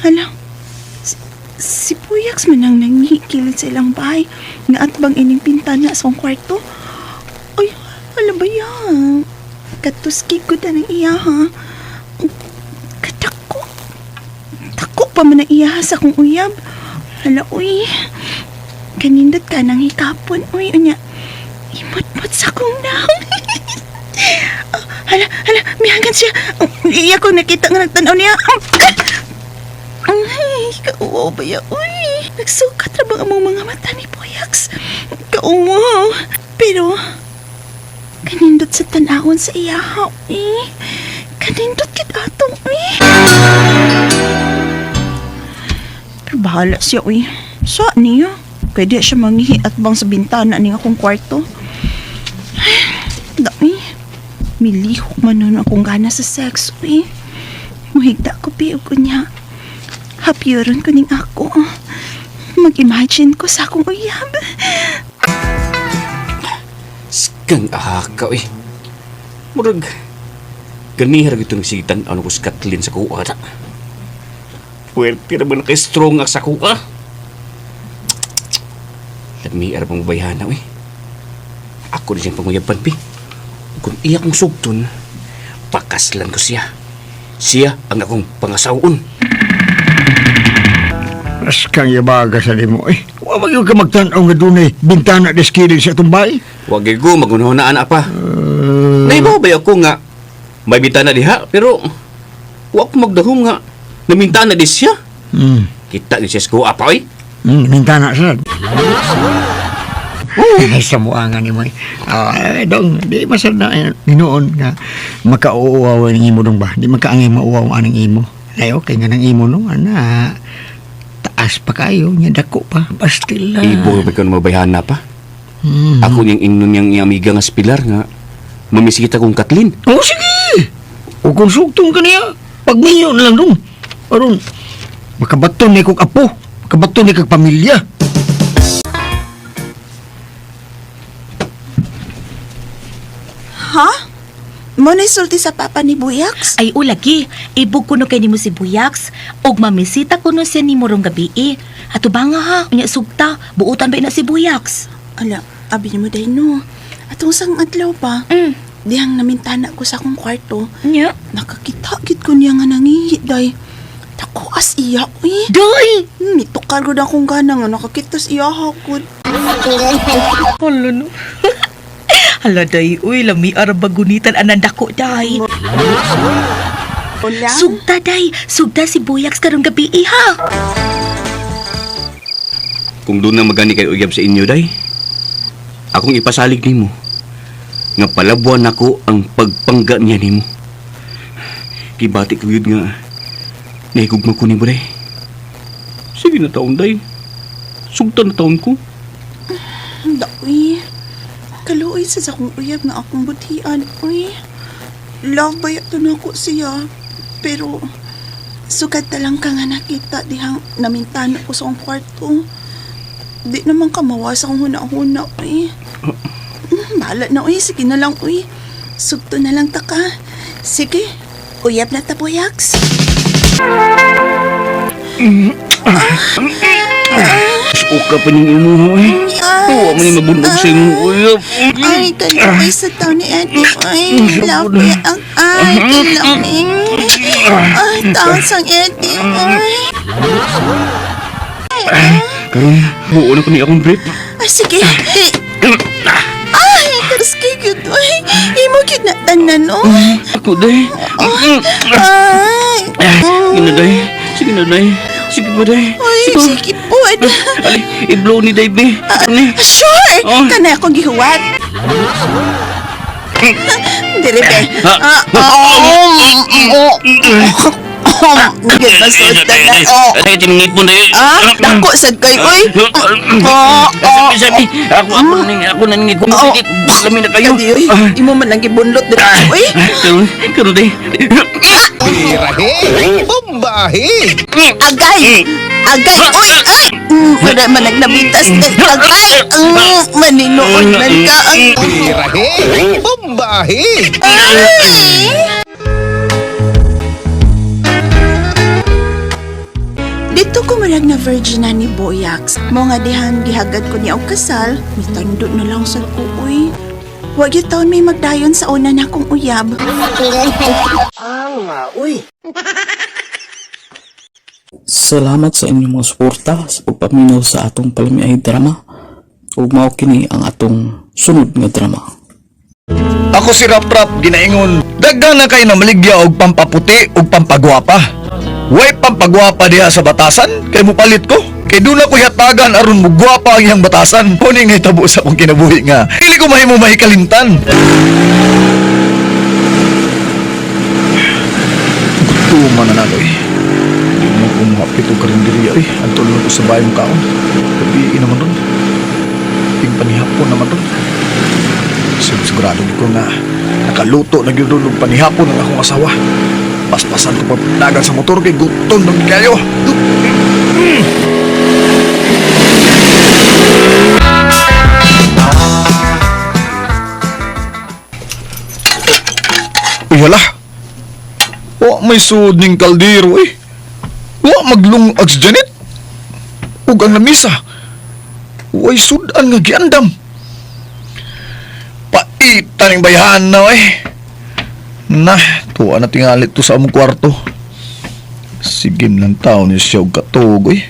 hala. Si Puyaks man ang nangihikilid sa ilang bahay nga atbang ining bintana sa akong kwarto. Ay, hala ba yan? Katuski ko na ng iya, ha? Katako. Tako pa man ang iya sa akong uyab. Hala, uy. Kanindot ka ng hikapon, uy. Unya, imot-mot sa akong naong. Ah, hala, hala, mihangan siya. Oh, iya ko nakita nga nagtanaw niya. Ay, kauwaw ba ya? Uy, nagsukat ra bang among mga mata ni Boyax? Kauwaw. Pero, kanindot sa tanawon sa iya, uy. Kanindot kit atong, uy. Pero bahala siya, uy. Sa niya? Kaya di siya manghihi at bang sa bintana ni akong kwarto. Ay, dami. Milihok man nun akong gana sa sex, uy. Muhigda ko, pi, ug unya. Hapyoron ko ning ako. Mag-imagine ko sa akong uyab. Skang ahaka eh. Murag, ganihar gito nagsigitan ano ko si Kathleen sa kuha na. Puwerte na ba na kay strong ang sa kuha? Lami arabang bayhana eh. Ako na siyang panguyaban, pi. Kung iya kong sugton, pakaslan ko siya. Siya ang akong pangasaon. Askang yabaga sa limo eh. Wa man gyud ka magtan-aw nga dunay bintana deskilid sa atong bahay. Wag ko magunahunaan apa. Naibaw ba ako nga may bintana diha pero wa ko magdahom nga namintana di siya. Kita ni siya sa kuha pa oy. Bintana sad. Ay, sa muangan ni mo. Eh. Ah, dong, di masad na eh, hinuon nga makauuaw ang imo dong ba? Di makaangay mauaw ang imo. Ay, okay nga nang imo no, ana. Taas pa kayo, nya dako pa, pastil la. Ibo ba ka mabayhana pa? Ako niyang ingnon niyang iyang amiga nga si Pilar nga Mamisita kong Kathleen. Oh, sige. O kung sugtong ka niya, pagminyo na lang dong. Aron, makabaton ni kong apo, makabaton ni kag pamilya. Ha? Mo na sulti sa papa ni Buyax? Ay ulagi, ibog kuno kay nimo si Buyax ug mamisita kuno siya nimo rong gabi. Ato ba nga ha, unya sugta, buutan ba na si Buyax? Ala, abi nimo day no. Atong sang adlaw pa. Dihang namintana ko sa akong kwarto. Nya. Nakakita gid ko niya nga nangihi day. Dako as iya uy. Day! Mitukar gud akong gana nga nakakita sa iya gud. Hala no. Hala day, uy, lami arabagunitan ananda ko day. Wala. Sugta day, sugta si Buyax karong gabi ha. Kung doon na magani kay uyab sa inyo, day, akong ipasalig nimo nga palabuan nako ang pagpangga niya nimo. Kibati ko yun nga nahigugma ko nimo, day. Sige na taon, day. Sugtan na taon ko. Da uy. Kaluoy sa akong uyab nga akong butian uy. Love ba yato na ako siya. Pero sugad ta lang ka nga nakita dihang namintana ko sa akong kwarto. Di naman ka mawa sa akong huna-huna uy. Bahala na uy, sige na lang uy. Sugto na lang ta ka. Sige, uyab na ta Boyax. Suka pa niyong imuho, eh. Tuwa mo ni mabundog sa imong uyab. Ay, kaluoy sa taon ni Eddie. Ay, love me ang ay, kalaming. Ay, taon sang Eddie. Ay. Karon, buo na ko ni akong brief. Ay, sige. Ay, karuski gyud oy. Imo gyud na tanan oy. Ako, day. Ay. Sige na, day. Sige na, day. Sige pa, day. Ay, sige po. Ali, i-blow ni day, be. Ni. Sure! Kanay akong gihuwat. Dili be. Ah, oh. Gid masud tanan. Oh. Ay, tiningit mo, day. Ah, dako sad kay oy. Oh, oh. Sabi, sabi. Ako na ningit ko. Oh. Lami na kayo. Kadi oy, imo man lang gibunlot diri oy. Karon, karon, day. Birahe! Bombahe! Agay! Agay! Uy! Ay! Wala man nagnabitas kay agay! Maninuod man ka. Birahe! Bombahe! Ay! Dito ko murag na virgin na ni Boyax. Mo nga dihan gihagad ko niya og kasal, mitando na lang sa ko uy. Wa gyud taon may magdayon sa una na akong uyab. Ah, uy. Salamat sa inyong mga suporta sa pagpaminaw sa atong palamiay drama ug mao kini ang atong sunod nga drama. Ako si Rap Rap ginaingon. Daghan na kay namaligya og pampaputi og pampagwapa. Way pampagwapa diha sa batasan kay mupalit ko. Kay doon ako hatagan aron mugwapa ang iyang batasan. Kuning nahitabo sa akong kinabuhi nga. Dili ko mahimo mahikalimtan. Gutuman na naloy. Di mo ko mahapit og karinderya eh. Ang tulong ko sa bayong kaon. Gabi naman ron. Ting panihapon naman ron. Sigurado ko nga nakaluto na gyud ron og panihapon ang akong asawa. Paspasan ko pagdagan sa motor kay gutom na kayo. Uy, hala. Wa may suod ning kaldero eh. Wa maglungag si Janet. Ug ang lamisa. Way sudan nga giandam. Paita ning bayhan na eh. Na, tuwa na tingali to sa among kwarto. Sige lang taon ni siya og katuog eh.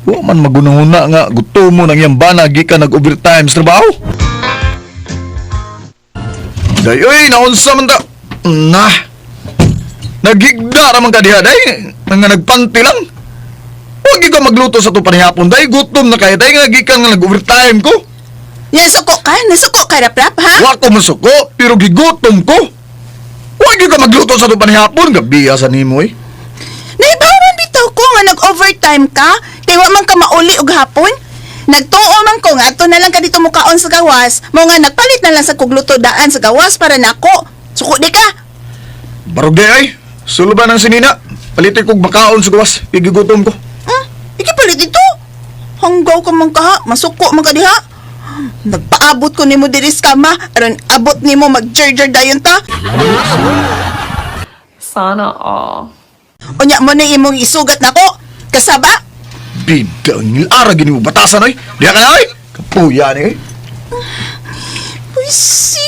Wa man magunahuna nga gutom mo nang iyang bana gikan nag-overtime sa trabaho. Day, uy, naunsa man ta. Na. Naghigda ra man ka diha day. Nga nagpanti lang. Huwag ka magluto sa to panihapon day. Gutom na kayo day nga gikan nga nag-overtime ko. Nasuko ka? Nasuko ka, Rap-Rap, ha? Wa ko masuko, pero gigutom ko. Huwag ka magluto sa to panihapon. Gabiya sa nimo eh. Naibawan bitaw ko nga nag-overtime ka, kay wa man ka mauli og hapon. Nagtuo man ko nga ato na lang ka dito mukaon sa gawas, mo nga nagpalit na lang sa kugluto daan sa gawas para nako. Suko di ka. Barog di ay. Suluban ang sinina. Palitin kog makaon sa gawas. Igigutom ko. Ikipalit ito. Hanggaw ka man kaha, masuko man ka diha. Nagpaabot ko nimo diri sa kama, aron abot nimo magjerjer dayon ta. Sana all. Unya mo na imong isugat nako. Kasaba? Bida, ang ara gini mo batasan oy. Diha ka na oy. Kapuya ni oy. Buisit!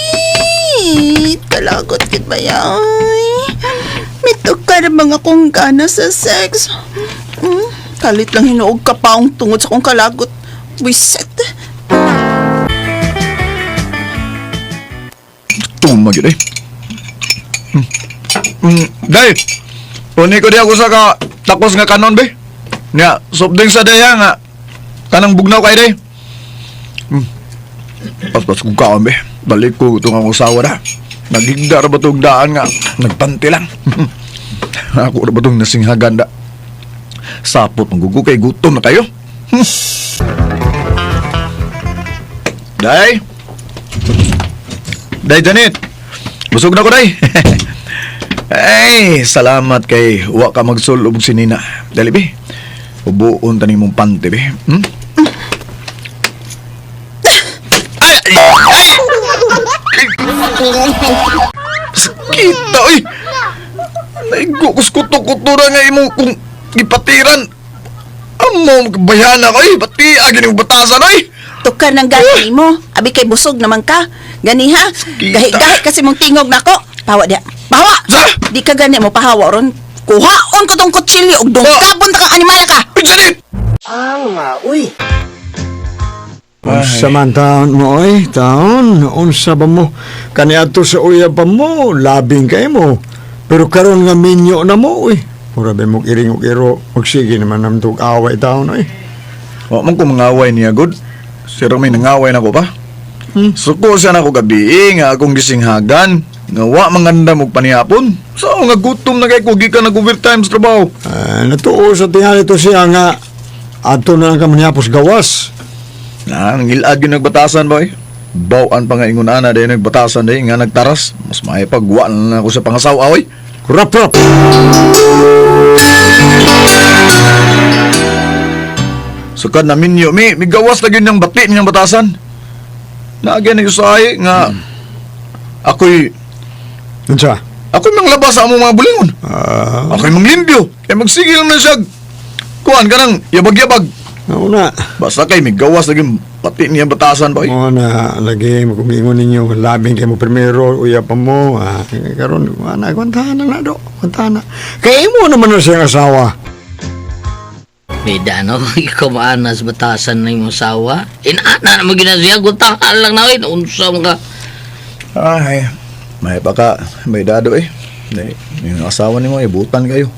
Kalagot kit ba yan? Mitukar mga kong gana sa sex. Kalit lang hinuog ka paong tungod sa kong kalagot. Buisit! Tumag yun eh. Day, uni ko di ako sa ka takos nga kanon be. Nga, soft drink sa day ha, nga. Kanang bugnaw kay day. Paspas kong kaon be. Balik ko itong ang usawa na. Nagigda ra ba itong daan nga. Nagpanti lang. Ako ra ba itong nasinghagan da. Sapot manggugo kay gutom na kayo. Day! Day Janet! Busog na ko, Day! Ay, salamat kay wa ka magsulob sinina. Dali, be. Ubuon ta nimong pante, be. Ay! Ay! Ay! Sakita, oy! Naigo ko sa kuto-kuto na nga imong kung gipatiran. Amo, bayana ko, oy! Pati, agin yung batasan, oy! Tukar ng gani mo. Abi kay busog naman ka. Gani ha? Gahi-gahi kasi mong tingog nako. Pawa diha. Pawa! Di ka gani mo pahawa ron. Kuhaon ko tong kutsilyo og dungkabon ta kang animala ka. Janet! Alma, uy. Unsa man taon mo oy, taon, unsa ba mo? Kaniadto sa uyab pa mo, labing kay mo. Pero karon nga minyo na mo oy. Mura ba mo iring og iro, magsige naman namtog away taon oy. Wa man ko mangaway niya, good. Siro may nangaway na ko pa. Suko siya na ko gabi eh, nga akong gisinghagan. Nga wa mangandam og panihapon. So nga gutom na kay ko gikan nag overtime sa trabaho. Ah, natuo sa tingali to siya nga adto na lang ka manihapos gawas. Na, ngilad gyud nagbatasan boy. Bawaan pa nga ingon ana day nagbatasan day nga nagtaras. Mas maayo pag wa na lang ako sa pangasawa oy. Rap rap. Sukad na minyo mi, migawas na gyud niyang bati niyang batasan. Naagyan ni usahay nga ako'y Unsa? Ako'y manglabas sa among mga bulingon. Ako'y manglimpyo. Kaya magsigil man siya. Kuan ka nang yabag-yabag. Una. Basta kay migawas na gyud bati niyang batasan boy. Mo na lagi mo kumingon ninyo labing kay mo primero uyab pa mo. Ah, karon ana kwantahan na na do, kwantahan na. Kay imo naman na siyang asawa. Bida, no? Ikaw maanas batasan na imong asawa. Inaana na mo ginasiya, gutangan lang na, oy. Unsa mo ka. Ay, may baka, may dado eh. Di, yung asawa nimo ibutan kayo.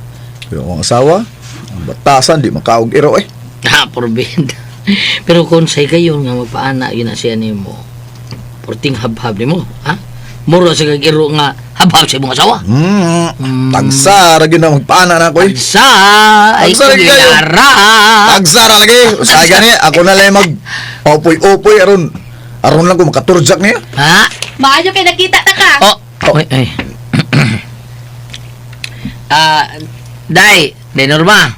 Yung akong asawa, ang batasan, di makaog iro eh. Ha, porbida. Pero kung say kayo nga magpaana yun na siya nimo, porting habhab nimo, ha? Mura sa kag iro nga habhab sa imong asawa. Tagsara gyud na magpaana na ako eh. Tagsa! Ay, Tagsa lagi kayo. kuminara! Tagsara lagi. Usahay gani, ako na lang mag upoy-upoy aron aron lang ko makaturjak niya. Ha? Maayo kay nakita ta ka. Oh, ay, ay. Ah, Day, Day Norma.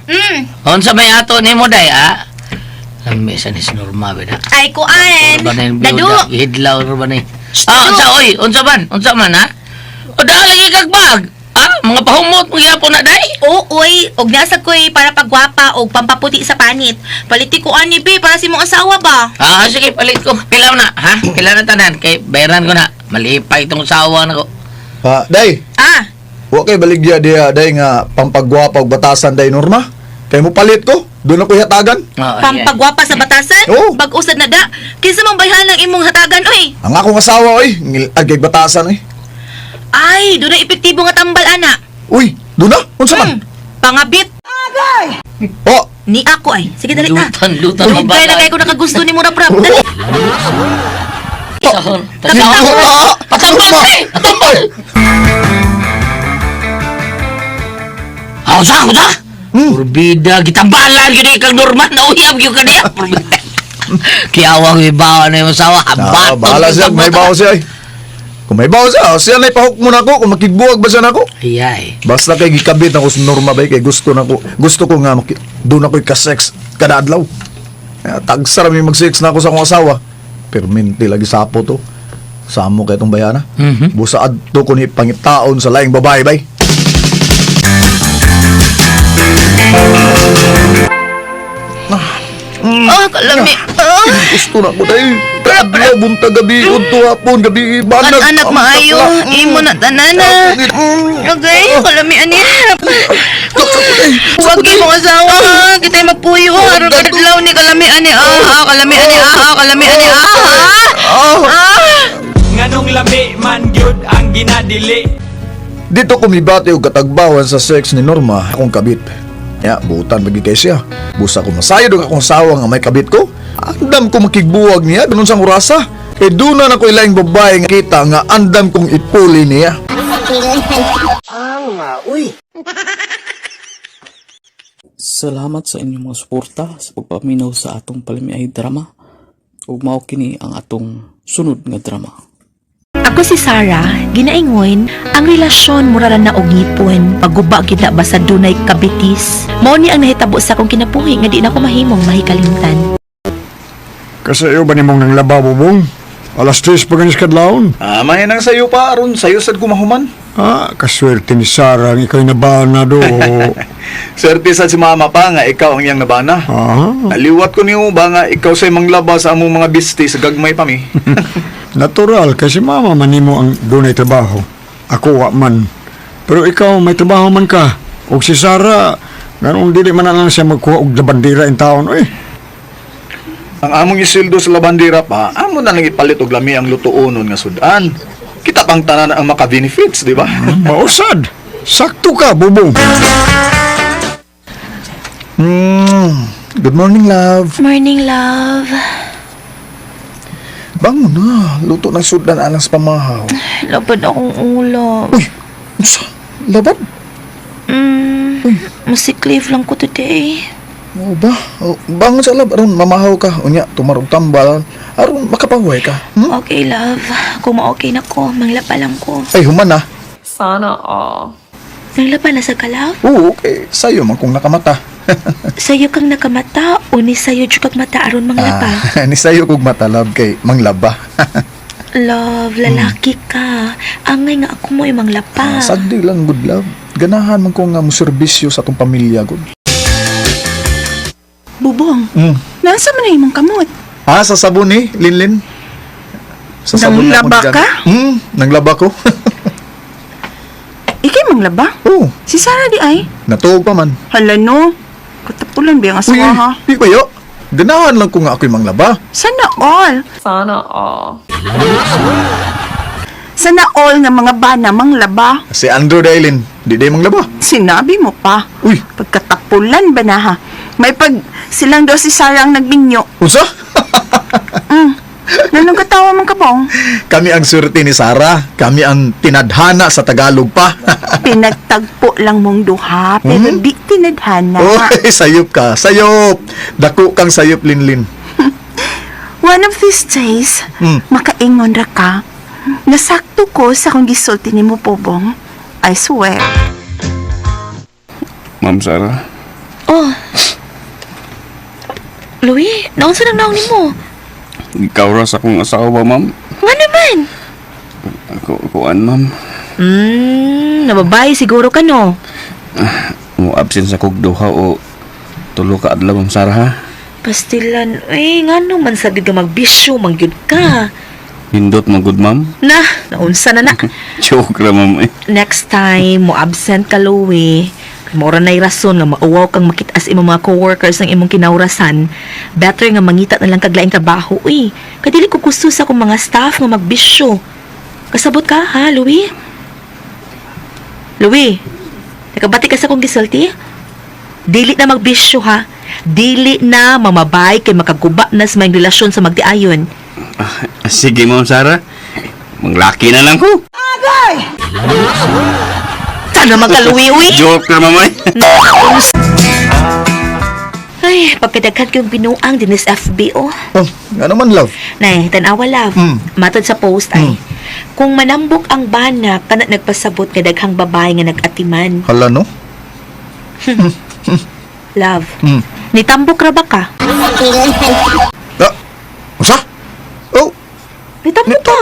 Unsa may ato nimo Day, ha? Lami sa ni si Norma ba na? Ay kuan. Ba na yung Dadu. biyuda, gihidlaw ra ba na yun? Ah, unsa oy, unsa man? Unsa man ha? O dala lagi kag bag. Ah, mga pahumot mo gyapon na day. Oo, oy, og nasa ko'y para pagwapa og pampaputi sa panit. Paliti ko ani be para sa imong asawa ba. Ah, sige, palit ko. Pila na, ha? Pila na tanan kay bayaran ko na. Malipay itong asawa na ko. Ah, day. Ah. Wa kay baligya diha day nga pampagwapa og batasan day Norma. Kay mo palit ko, doon ako hatagan. Pampagwapa sa batasan? Oo. Bag-usad na da. Kinsa man bayhan ang imong hatagan oy? Ang akong asawa oy, ngilad kay batasan oy. Ay, doon na epektibo nga tambal ana. Uy, doon na. Unsa man? Pangabit. Oh. Ni ako ay. Sige dali ta. Lutan, lutan Dugay na kay ko nakagusto ni mo rap. Dali. Patambal, eh! Patambal! Ah, unsa, unsa? Purbida, gitambalan gyud kang Norman, nauyab gyud ka niya. Purbida. Kiawang ibawa na yung asawa. Ah, bahala siya, may bawo siya eh. Kung may bawo siya, siya na ipahok mo na ako kung makigbuwag ba siya nako. Ayay. Basta kay gikabit ako sa Norma bay kay gusto na ko, gusto ko nga doon ako'y ka-sex kada adlaw. Kaya tagsara may mag-sex na ako sa akong asawa. Perminti lagi sapo to. Samo kay itong bayana. Busa adto ko ni pangitaon sa laing babae bay. Oh, kalami. Oh. Gusto na ko dahil. Adlaw bunta gabi udto hapon gabi banag. Anak maayo, imo na tanana. Okay, kalami ani. Wag mo asawa ha, kita'y magpuyo aron kadlaw ni kalami ani ah, kalami ani ah, kalami ani ah. Ah. Nganong lami man gyud ang ginadili. Dito kumibati og katagbawan sa sex ni Norma akong kabit. Ya, butan bagi kay siya. Busa ko masayod og akong asawa nga may kabit ko. Andam ko makigbuwag niya ganun sang orasa. Kay doon na ko ilaing babae nga kita nga andam kong ipuli niya. Ah, uy. Salamat sa inyong mga suporta sa pagpaminaw sa atong palamiay drama. Ug mao kini ang atong sunod nga drama. Ako si Sarah, ginaingon, ang relasyon mura ra na og ngipon, pagguba gyud na basta dunay kabitis. Mao ni ang nahitabo sa akong kinabuhi nga di na ko mahimong mahikalimtan. Kasi iyo ba nimong nang laba, bubong? 3:00 pa ganis kadlawon. Ah, may nang sayo pa aron sayo sad kumahuman. Ah, kaswerte ni Sarah ang ikaw'y nabana do. Swerte sad si mama pa nga ikaw ang iyang nabana. Ah. Naliwat ko niyo ba nga ikaw say manglaba sa among mga bisti sa gagmay pa mi. Natural, kasi mama man nimo ang dunay trabaho. Ako wa man. Pero ikaw may trabaho man ka. Og si Sarah, ganong dili man na lang siya magkuha og labandira in taon. Uy, Ang among isildo sa labandira pa, amo na lang ipalit og lami ang lutuonon nga sudan. Kita pang tanan ang maka-benefits, di ba? Mausad. Sakto ka, bubong. Good morning, love. Morning, love. Bangon na, luto ng sudan alang sa pamahaw. Labad akong ulo. Uy, unsa? Labad? Musik leave lang ko today. Oo ba? O, bangon sa lab, aron mamahaw ka. Unya, tumarog tambal. Aron makapahuway ka. Hmm? Okay, love. Kung ma-okay na ko, manglapa lang ko. Ay, human na. Sana all. Nanglapa na sa ka, love? Oo, okay. Sayo man kung nakamata. Sayo kang nakamata o ni sayo jud kag mata aron manglapa? Ah, ni sayo kog mata, love, kay manglaba. Love, lalaki ka. Angay nga ako mo ay manglapa. Ah, sagdi lang, good love. Ganahan man ko nga mo serbisyo sa atong pamilya, good. Bubong, nasa man na imong kamot? Ah, sa sabon ni, Linlin. Sa sabon na Nanglaba akong ka? Nanglaba ko. Ikay manglaba? Oo. Si Sarah di ay. Natuog pa man. Hala no. Katapulan ba ang asawa ha? Di ba yo? Ganahan lang ko nga ako'y manglaba. Sana all. Sana all. Sana all nga mga bana manglaba. Si Andrew Dailin, di day manglaba. Sinabi mo pa. Uy. Pagkatapulan ba na ha? May pag silang daw si Sarah ang nagminyo. Unsa? Nanong katawa man kabong? Kami ang swerte ni Sarah. Kami ang tinadhana sa Tagalog pa. Pinagtagpo lang mong duha, pero di tinadhana. Oy, sayop ka. Sayop. Dako kang sayop, Linlin. One of these days, makaingon ra ka. Nasakto ko sa kung gisulti ni mo, Pobong. I swear. Ma'am Sarah, Oh. Louie, naunsa nang naong nimo? ikaw ra sa akong asawa, ma'am. Nga naman. Ako, kuan, ma'am. Nababay siguro ka no. Mo absent sa kog duha o tulo ka adlaw, Ma'am Sarah, ha? Pastilan, eh, nga no man sa ka magbisyo, mangyud ka. Hindot mo good, ma'am. Na, naunsa na na. Joke ra, ma'am. Eh. Next time, mo absent ka, Louie. Kay Mora na'y rason nga mauwaw kang makita sa imong mga coworkers ng imong kinaurasan. Better nga mangita na lang kag laing trabaho, uy. Kay dili ko gusto sa akong mga staff nga magbisyo. Kasabot ka, ha, Louie? Louie, nakabati ka sa akong gisulti? Dili na magbisyo, ha? Dili na mamabay kay makaguba na sa may relasyon sa magdiayon. Sige, Ma'am Sarah. Manglaki na lang ko. Sana magka, Louie, uy! Joke ra, ma'am. Eh. Ay, Pagkadaghan kong binuang din sa FB, oh. Oh, nga naman, love. Nay, tanawa, love. Matod sa post ay, kung manambok ang bana, kana nagpasabot nga daghang babae nga nag-atiman. Hala, no? Love, nitambok ra ba ka? Ah, usa? Oh. Nitambok ka.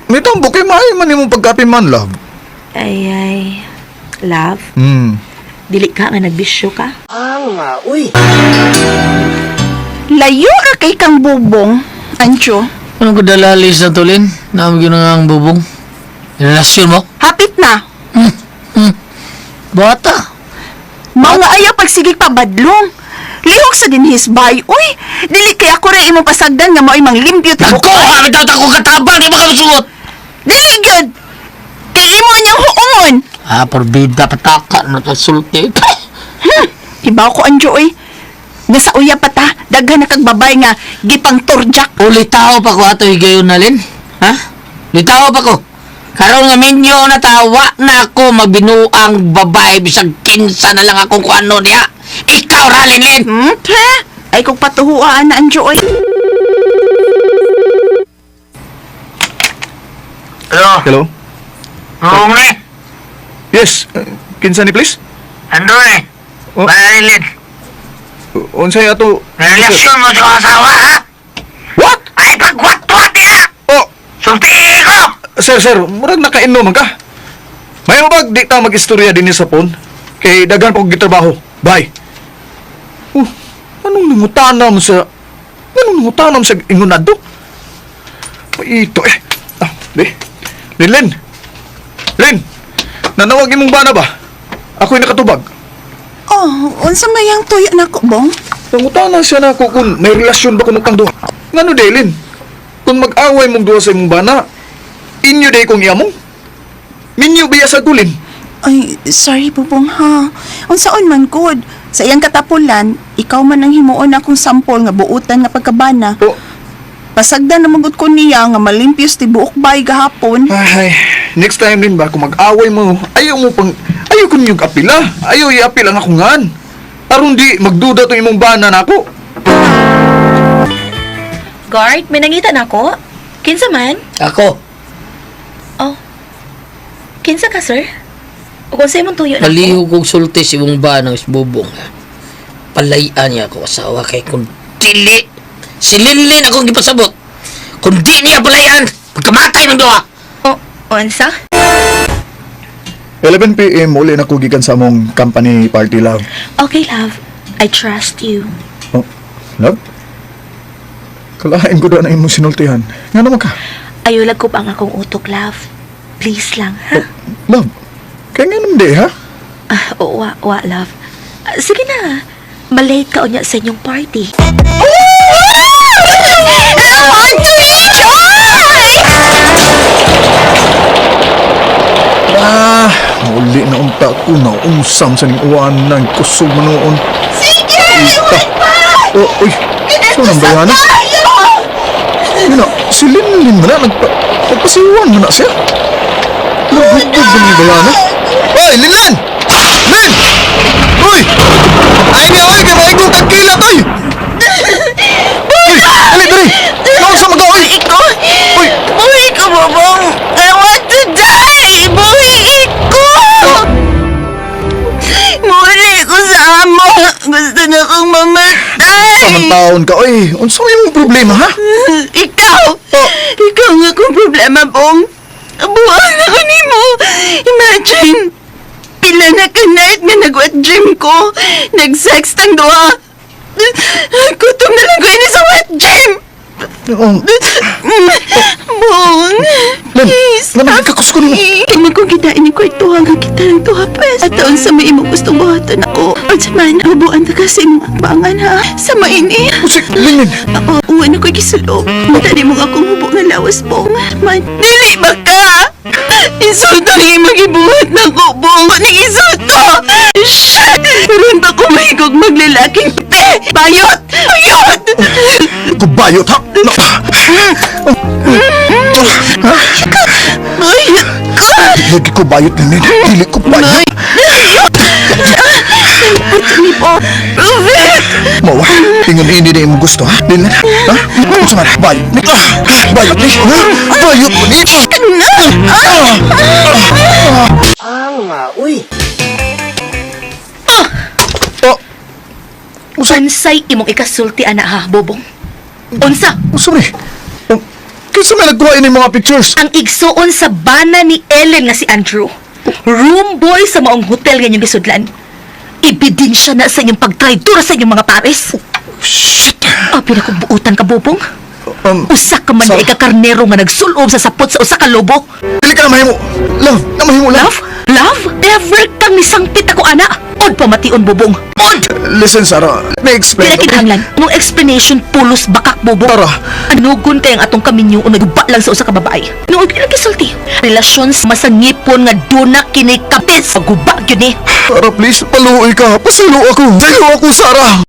Nitambok kay maayo man imong pagkapiman, love. Ay, ay. Love, dili ka nga nagbisyo ka? Ah, uy. Layo ra kay kang bubong, Ancho. Anong kadalalis na tulin? Naam yun ang bubong. Relasyon mo? Hapit na. Bata. Mao nga ayaw pagsigig pa badlong. Lihok sa dinhis bay. Uy, dili kay ako ra imong pasagdan nga mao'y manglimpyo tibok. Nagkuha bitaw ta ko katabang di ba ka musuot? Dili gyud. Kay imo niyang huungon. Ah, porbida pataka na ta sulti. Hibaw ko Anjo oy. Nasa uya pa ta, daghan na kag babay nga gipang turjak. Ulitaw pa ko ato higayon na lin. Ha? Litaw pa ko. Karon nga minyo na tawa na ako magbinuang babae bisag kinsa na lang akong kuano niya. Ikaw ra Linlin. Pre? Ay kung patuhuaan na Anjo oy. Hello? Hello? Bubong ni. Yes, kinsa ni please? Ando eh. Oh. Marilyn. Unsay ato? Relasyon mo sa asawa ha? What? Ay pagwat-wat niya! Oh! Sulti ko! Sir, sir, murag nakainom man ka. May mabag di ta mag-istorya din sa phone. Kay daghan pa kog gitrabaho. Bye. Oh, anong nangutanam sa ingon adto? Ito eh. Ah, di. Lin, Lin. Lin. Nanawag imong bana ba? Ako'y nakatubag. Oh, unsa may ang tuyo nako, Bong? Nangutana siya na ako kung may relasyon ba kuno kang duha. Ngano di, Lin? Kung mag-away mong duha sa imong bana, inyo day kong iyamong. Minyo biya sa gulin. Ay, sorry Bubong ha. Unsaon man good. Sa iyang katapulan, ikaw man ang himuon akong sampol nga buutan nga pagkabana. Oh. Pasagdan na magud ko niya nga malimpios ti buok bay gahapon. Ay, next time din ba kung mag-away mo, ayaw mo pang ayaw ko ninyong apila. Ayaw iapil ang akong ngan. Aron di magduda tong imong bana nako. Guard, may nangita na ako. Kinsa man? Ako. Oh. Kinsa ka, sir? O kung sa imong tuyo na ako? Palihog kong sulti si imong ba ng isbubong. Palayan niya ako asawa kay kung dili si Linlin akong gipasabot. Kung di niya palayan, pagkamatay ng duha. O, unsa? 11 PM uli na ko gikan sa among company party love. Okay, love. I trust you. Oh, love? Kalain ko doon ang imong sinultihan. Nga naman ka? Ayulag ko pa ang akong utok, love. Please lang, ha? Love, kaya nga naman di, ha? Ah, wa, wa, love. Ah, sige na. Malate ka unya sa inyong party. I want to enjoy! Ah, uli na unta ko na unsam sa ning uwanan kusog manuon. Sige! Iwan pa! Oh, uy, so nang bayana? Yun na, si Linlin man na, nagpasiwan man na siya. Nagugod ba ni bayana? Oy, Linlin! Lin! Uy! Ay niya, oy, kay maigong kag kilat, oy! Uy, dali, dali! Naon sa mga, oy! Ikaw! Uy! Buhi ko, Bobong! I want to die! Buhi ko! Muli ko sa amo! Gusto na kong mamatay! Sa man taon ka, oy! Unsa may imong problema, ha? Ikaw! Ikaw nga kong problema, Bong! Buang na ko nimo! Imagine! Pila na ka night nga nag-wet dream ko! Nag-sex tang duha! Gutom na lang ko ini sa wet dream! Bong! Please! Lin, nagkakus ko nimo. Kaya kung kita ini ko ito hanggang kita ng tuha pes. At taon sa may imong gustong buhaton ako. At sa man, hubuan ta ka sa imong akbangan ha. Sa maini. Usik, Linlin. Ako, uwan ako'y gisulob. Matali mong akong hubo nga lawas, Bong. Man, dili ba ka? Insulto ang imong gibuhat na ko, Bong. Ning insulto! Shit! Karon ba ko mahigog maglalaking te? Bayot! Bayot! Kubayot, ha? No. Bayot ka! Dili ko bayot, Linlin. Dili ko bayot. it to me po. Prove it! Mawa, ingon ini na imong gusto, ha? Dili na, ha? Unsa man? Bayot ni. Bayot ni. Ha? Bayot mo ni. Ah, uy. Unsay imong ikasulti ana ha, Bobong? Unsa? Unsa man? Kinsa may nagkuha ini mga pictures? Ang igsuon sa bana ni Ellen nga si Andrew. Room boy sa maong hotel nga inyong gisudlan. Ebidensya na sa inyong pagtraidor sa inyong mga pares. Shit! Abi na kong buutan ka, Bobong. Usa ka man na ikakarnero nga nagsulob sa sapot sa usa ka lobo. Dili ka na mahimo. Love, na mahimo love. Love? Never kang nisangpit ako, ana. Od pamation, Bobong. Od! Listen, Sarah. Let me explain. Pila kinahanglan. Mong explanation pulos bakak, Bobong. Tara. Anugon kay ang atong kaminyo o naguba lang sa usa ka babae. Nood kay gisulti. Relasyon sa masangipon nga duna kini kapis. Paguba gyud ni. Sarah, please, paluoy ka. Pasulo ako. Sayo ako, Sarah.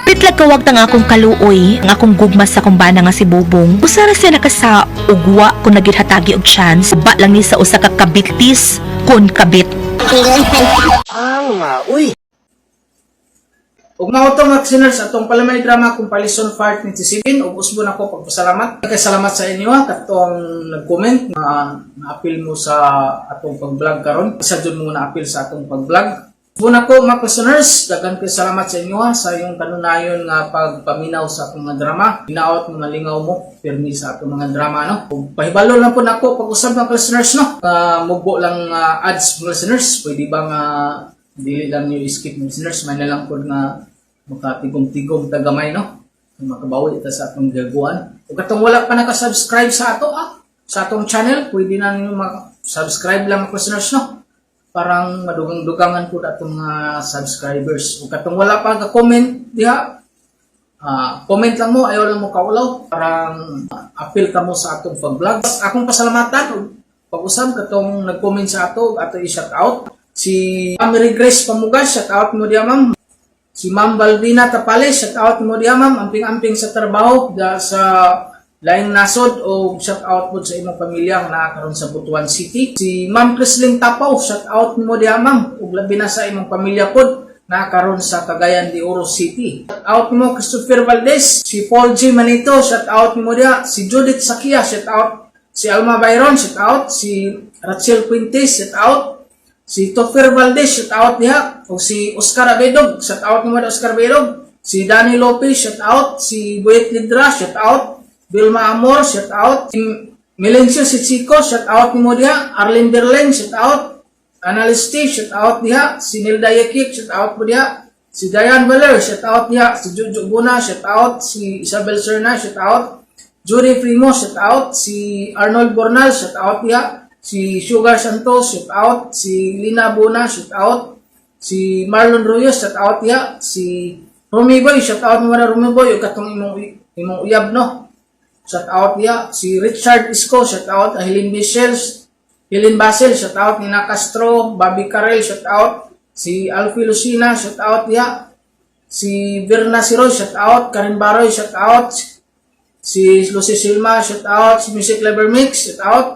Pitlag kawag ta nga akong kaluoy, ang akong gugma sa akong bana nga si Bobong. Usa ra siya nakasa ugwa kung nagithatagi og chance. Uba lang ni sa usa ka kabitis kon kabit. Ah, uy. Ug mao to mga listeners atong palamay drama kung Palison Part 97 ug usbon ako pagpasalamat. Kay salamat sa inyo ha katong nag-comment na naapil mo sa atong pag-vlog karon. Isa jud mo naapil sa atong pag-vlog. Usbon ako mga listeners, daghan kay salamat sa inyo ha sa iyong kanunayon nga pagpaminaw sa atong mga drama. Hinaot mo malingaw mo pirmi sa atong mga drama no. Ug pahibalo lang po nako pag-usab mga listeners no. Mugbo lang ads mga listeners, pwede ba nga dili lang niyo skip mga listeners, may na lang pod nga makatigom-tigom tagamay no, makabawi ita sa atong gagawan. Ug katong wala pa naka-subscribe sa ato sa atong channel, pwede na ninyo mag-subscribe lang mga listeners no, parang madugang-dugangan po atong mga subscribers. Ug katong wala pa ka-comment diha, comment lang mo, ayaw lang mo kaulaw, parang appeal ka mo sa atong pag-vlog. Akong pasalamatan ug pag-usab katong nag-comment sa ato ug ato i-shout out si Mary Grace Pamugas, shout out mo diha ma'am. Si Ma'am Balbina Tapales, shout out mo diha ma'am, amping-amping sa trabaho da sa laing nasod o shout out po sa imong pamilya nga naa karon sa Butuan City. Si Ma'am Crisling Tapaw, shout out mo diha ma'am, ug labi na sa imong pamilya pod naa karon sa Cagayan de Oro City. Shout out mo Christopher Valdez, si Paul G. Manito, shout out mo diha, si Judith Sakia, shout out, si Alma Byron, shout out, si Rachel Quintes, shout out, si Topher Valdez, shout out diha. O si Oscar Abedog, shout out naman Oscar Abedog. Si Danny Lopez, shout out. Si Boyet Lidra, shout out. Vilma Amor, shout out. Si Melencio si Chico, shout out nimo diha. Arlene Berlin, shout out. Analyst T, shout out diha. Si Nilda Yekik, shout out mo diha. Si Diane Valer, shout out diha. Si Juju Buna, shout out. Si Isabel Serna, shout out. Judy Primo, shout out. Si Arnold Bornal, shout out diha. Si Sugar Santos, shout out. Si Lina Buna, shout out. Si Marlon Ruyos, shout out diha. Si Rumi Boy, shout out mo na Rumi Boy. Ug katong imong uyab no. Shout out diha. Si Richard Isko, shout out. Helen Michelle, Helen Basil, shout out. Nina Castro, Bobby Carrel, shout out. Si Alfie Lucina, shout out diha. Si Virna Siroy, shout out. Karen Baroy, shout out. Si Lucy Silma, shout out. Si Music Lover Mix, shout out.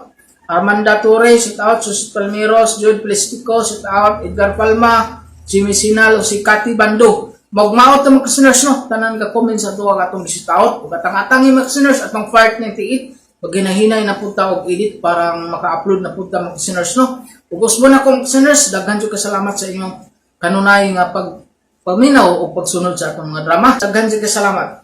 Armanda Torres, shout out. Susi Palmeros, Jude Plestico, shout out. Edgar Palma, Jimmy Sinal, o si Cathy Bando. Magmaot ang mga listeners, no? Tanan ka comment sa tuwa atong shout out. Ug atang-atangi mga listeners atong Fart 98. Pag ginahinay na punta og edit parang maka-upload na punta mga listeners, no? Ug usbo na kong listeners, daghan jud kasalamat sa inyong kanunay nga pag paminaw o pagsunod sa atong mga drama. Daghan jud kasalamat.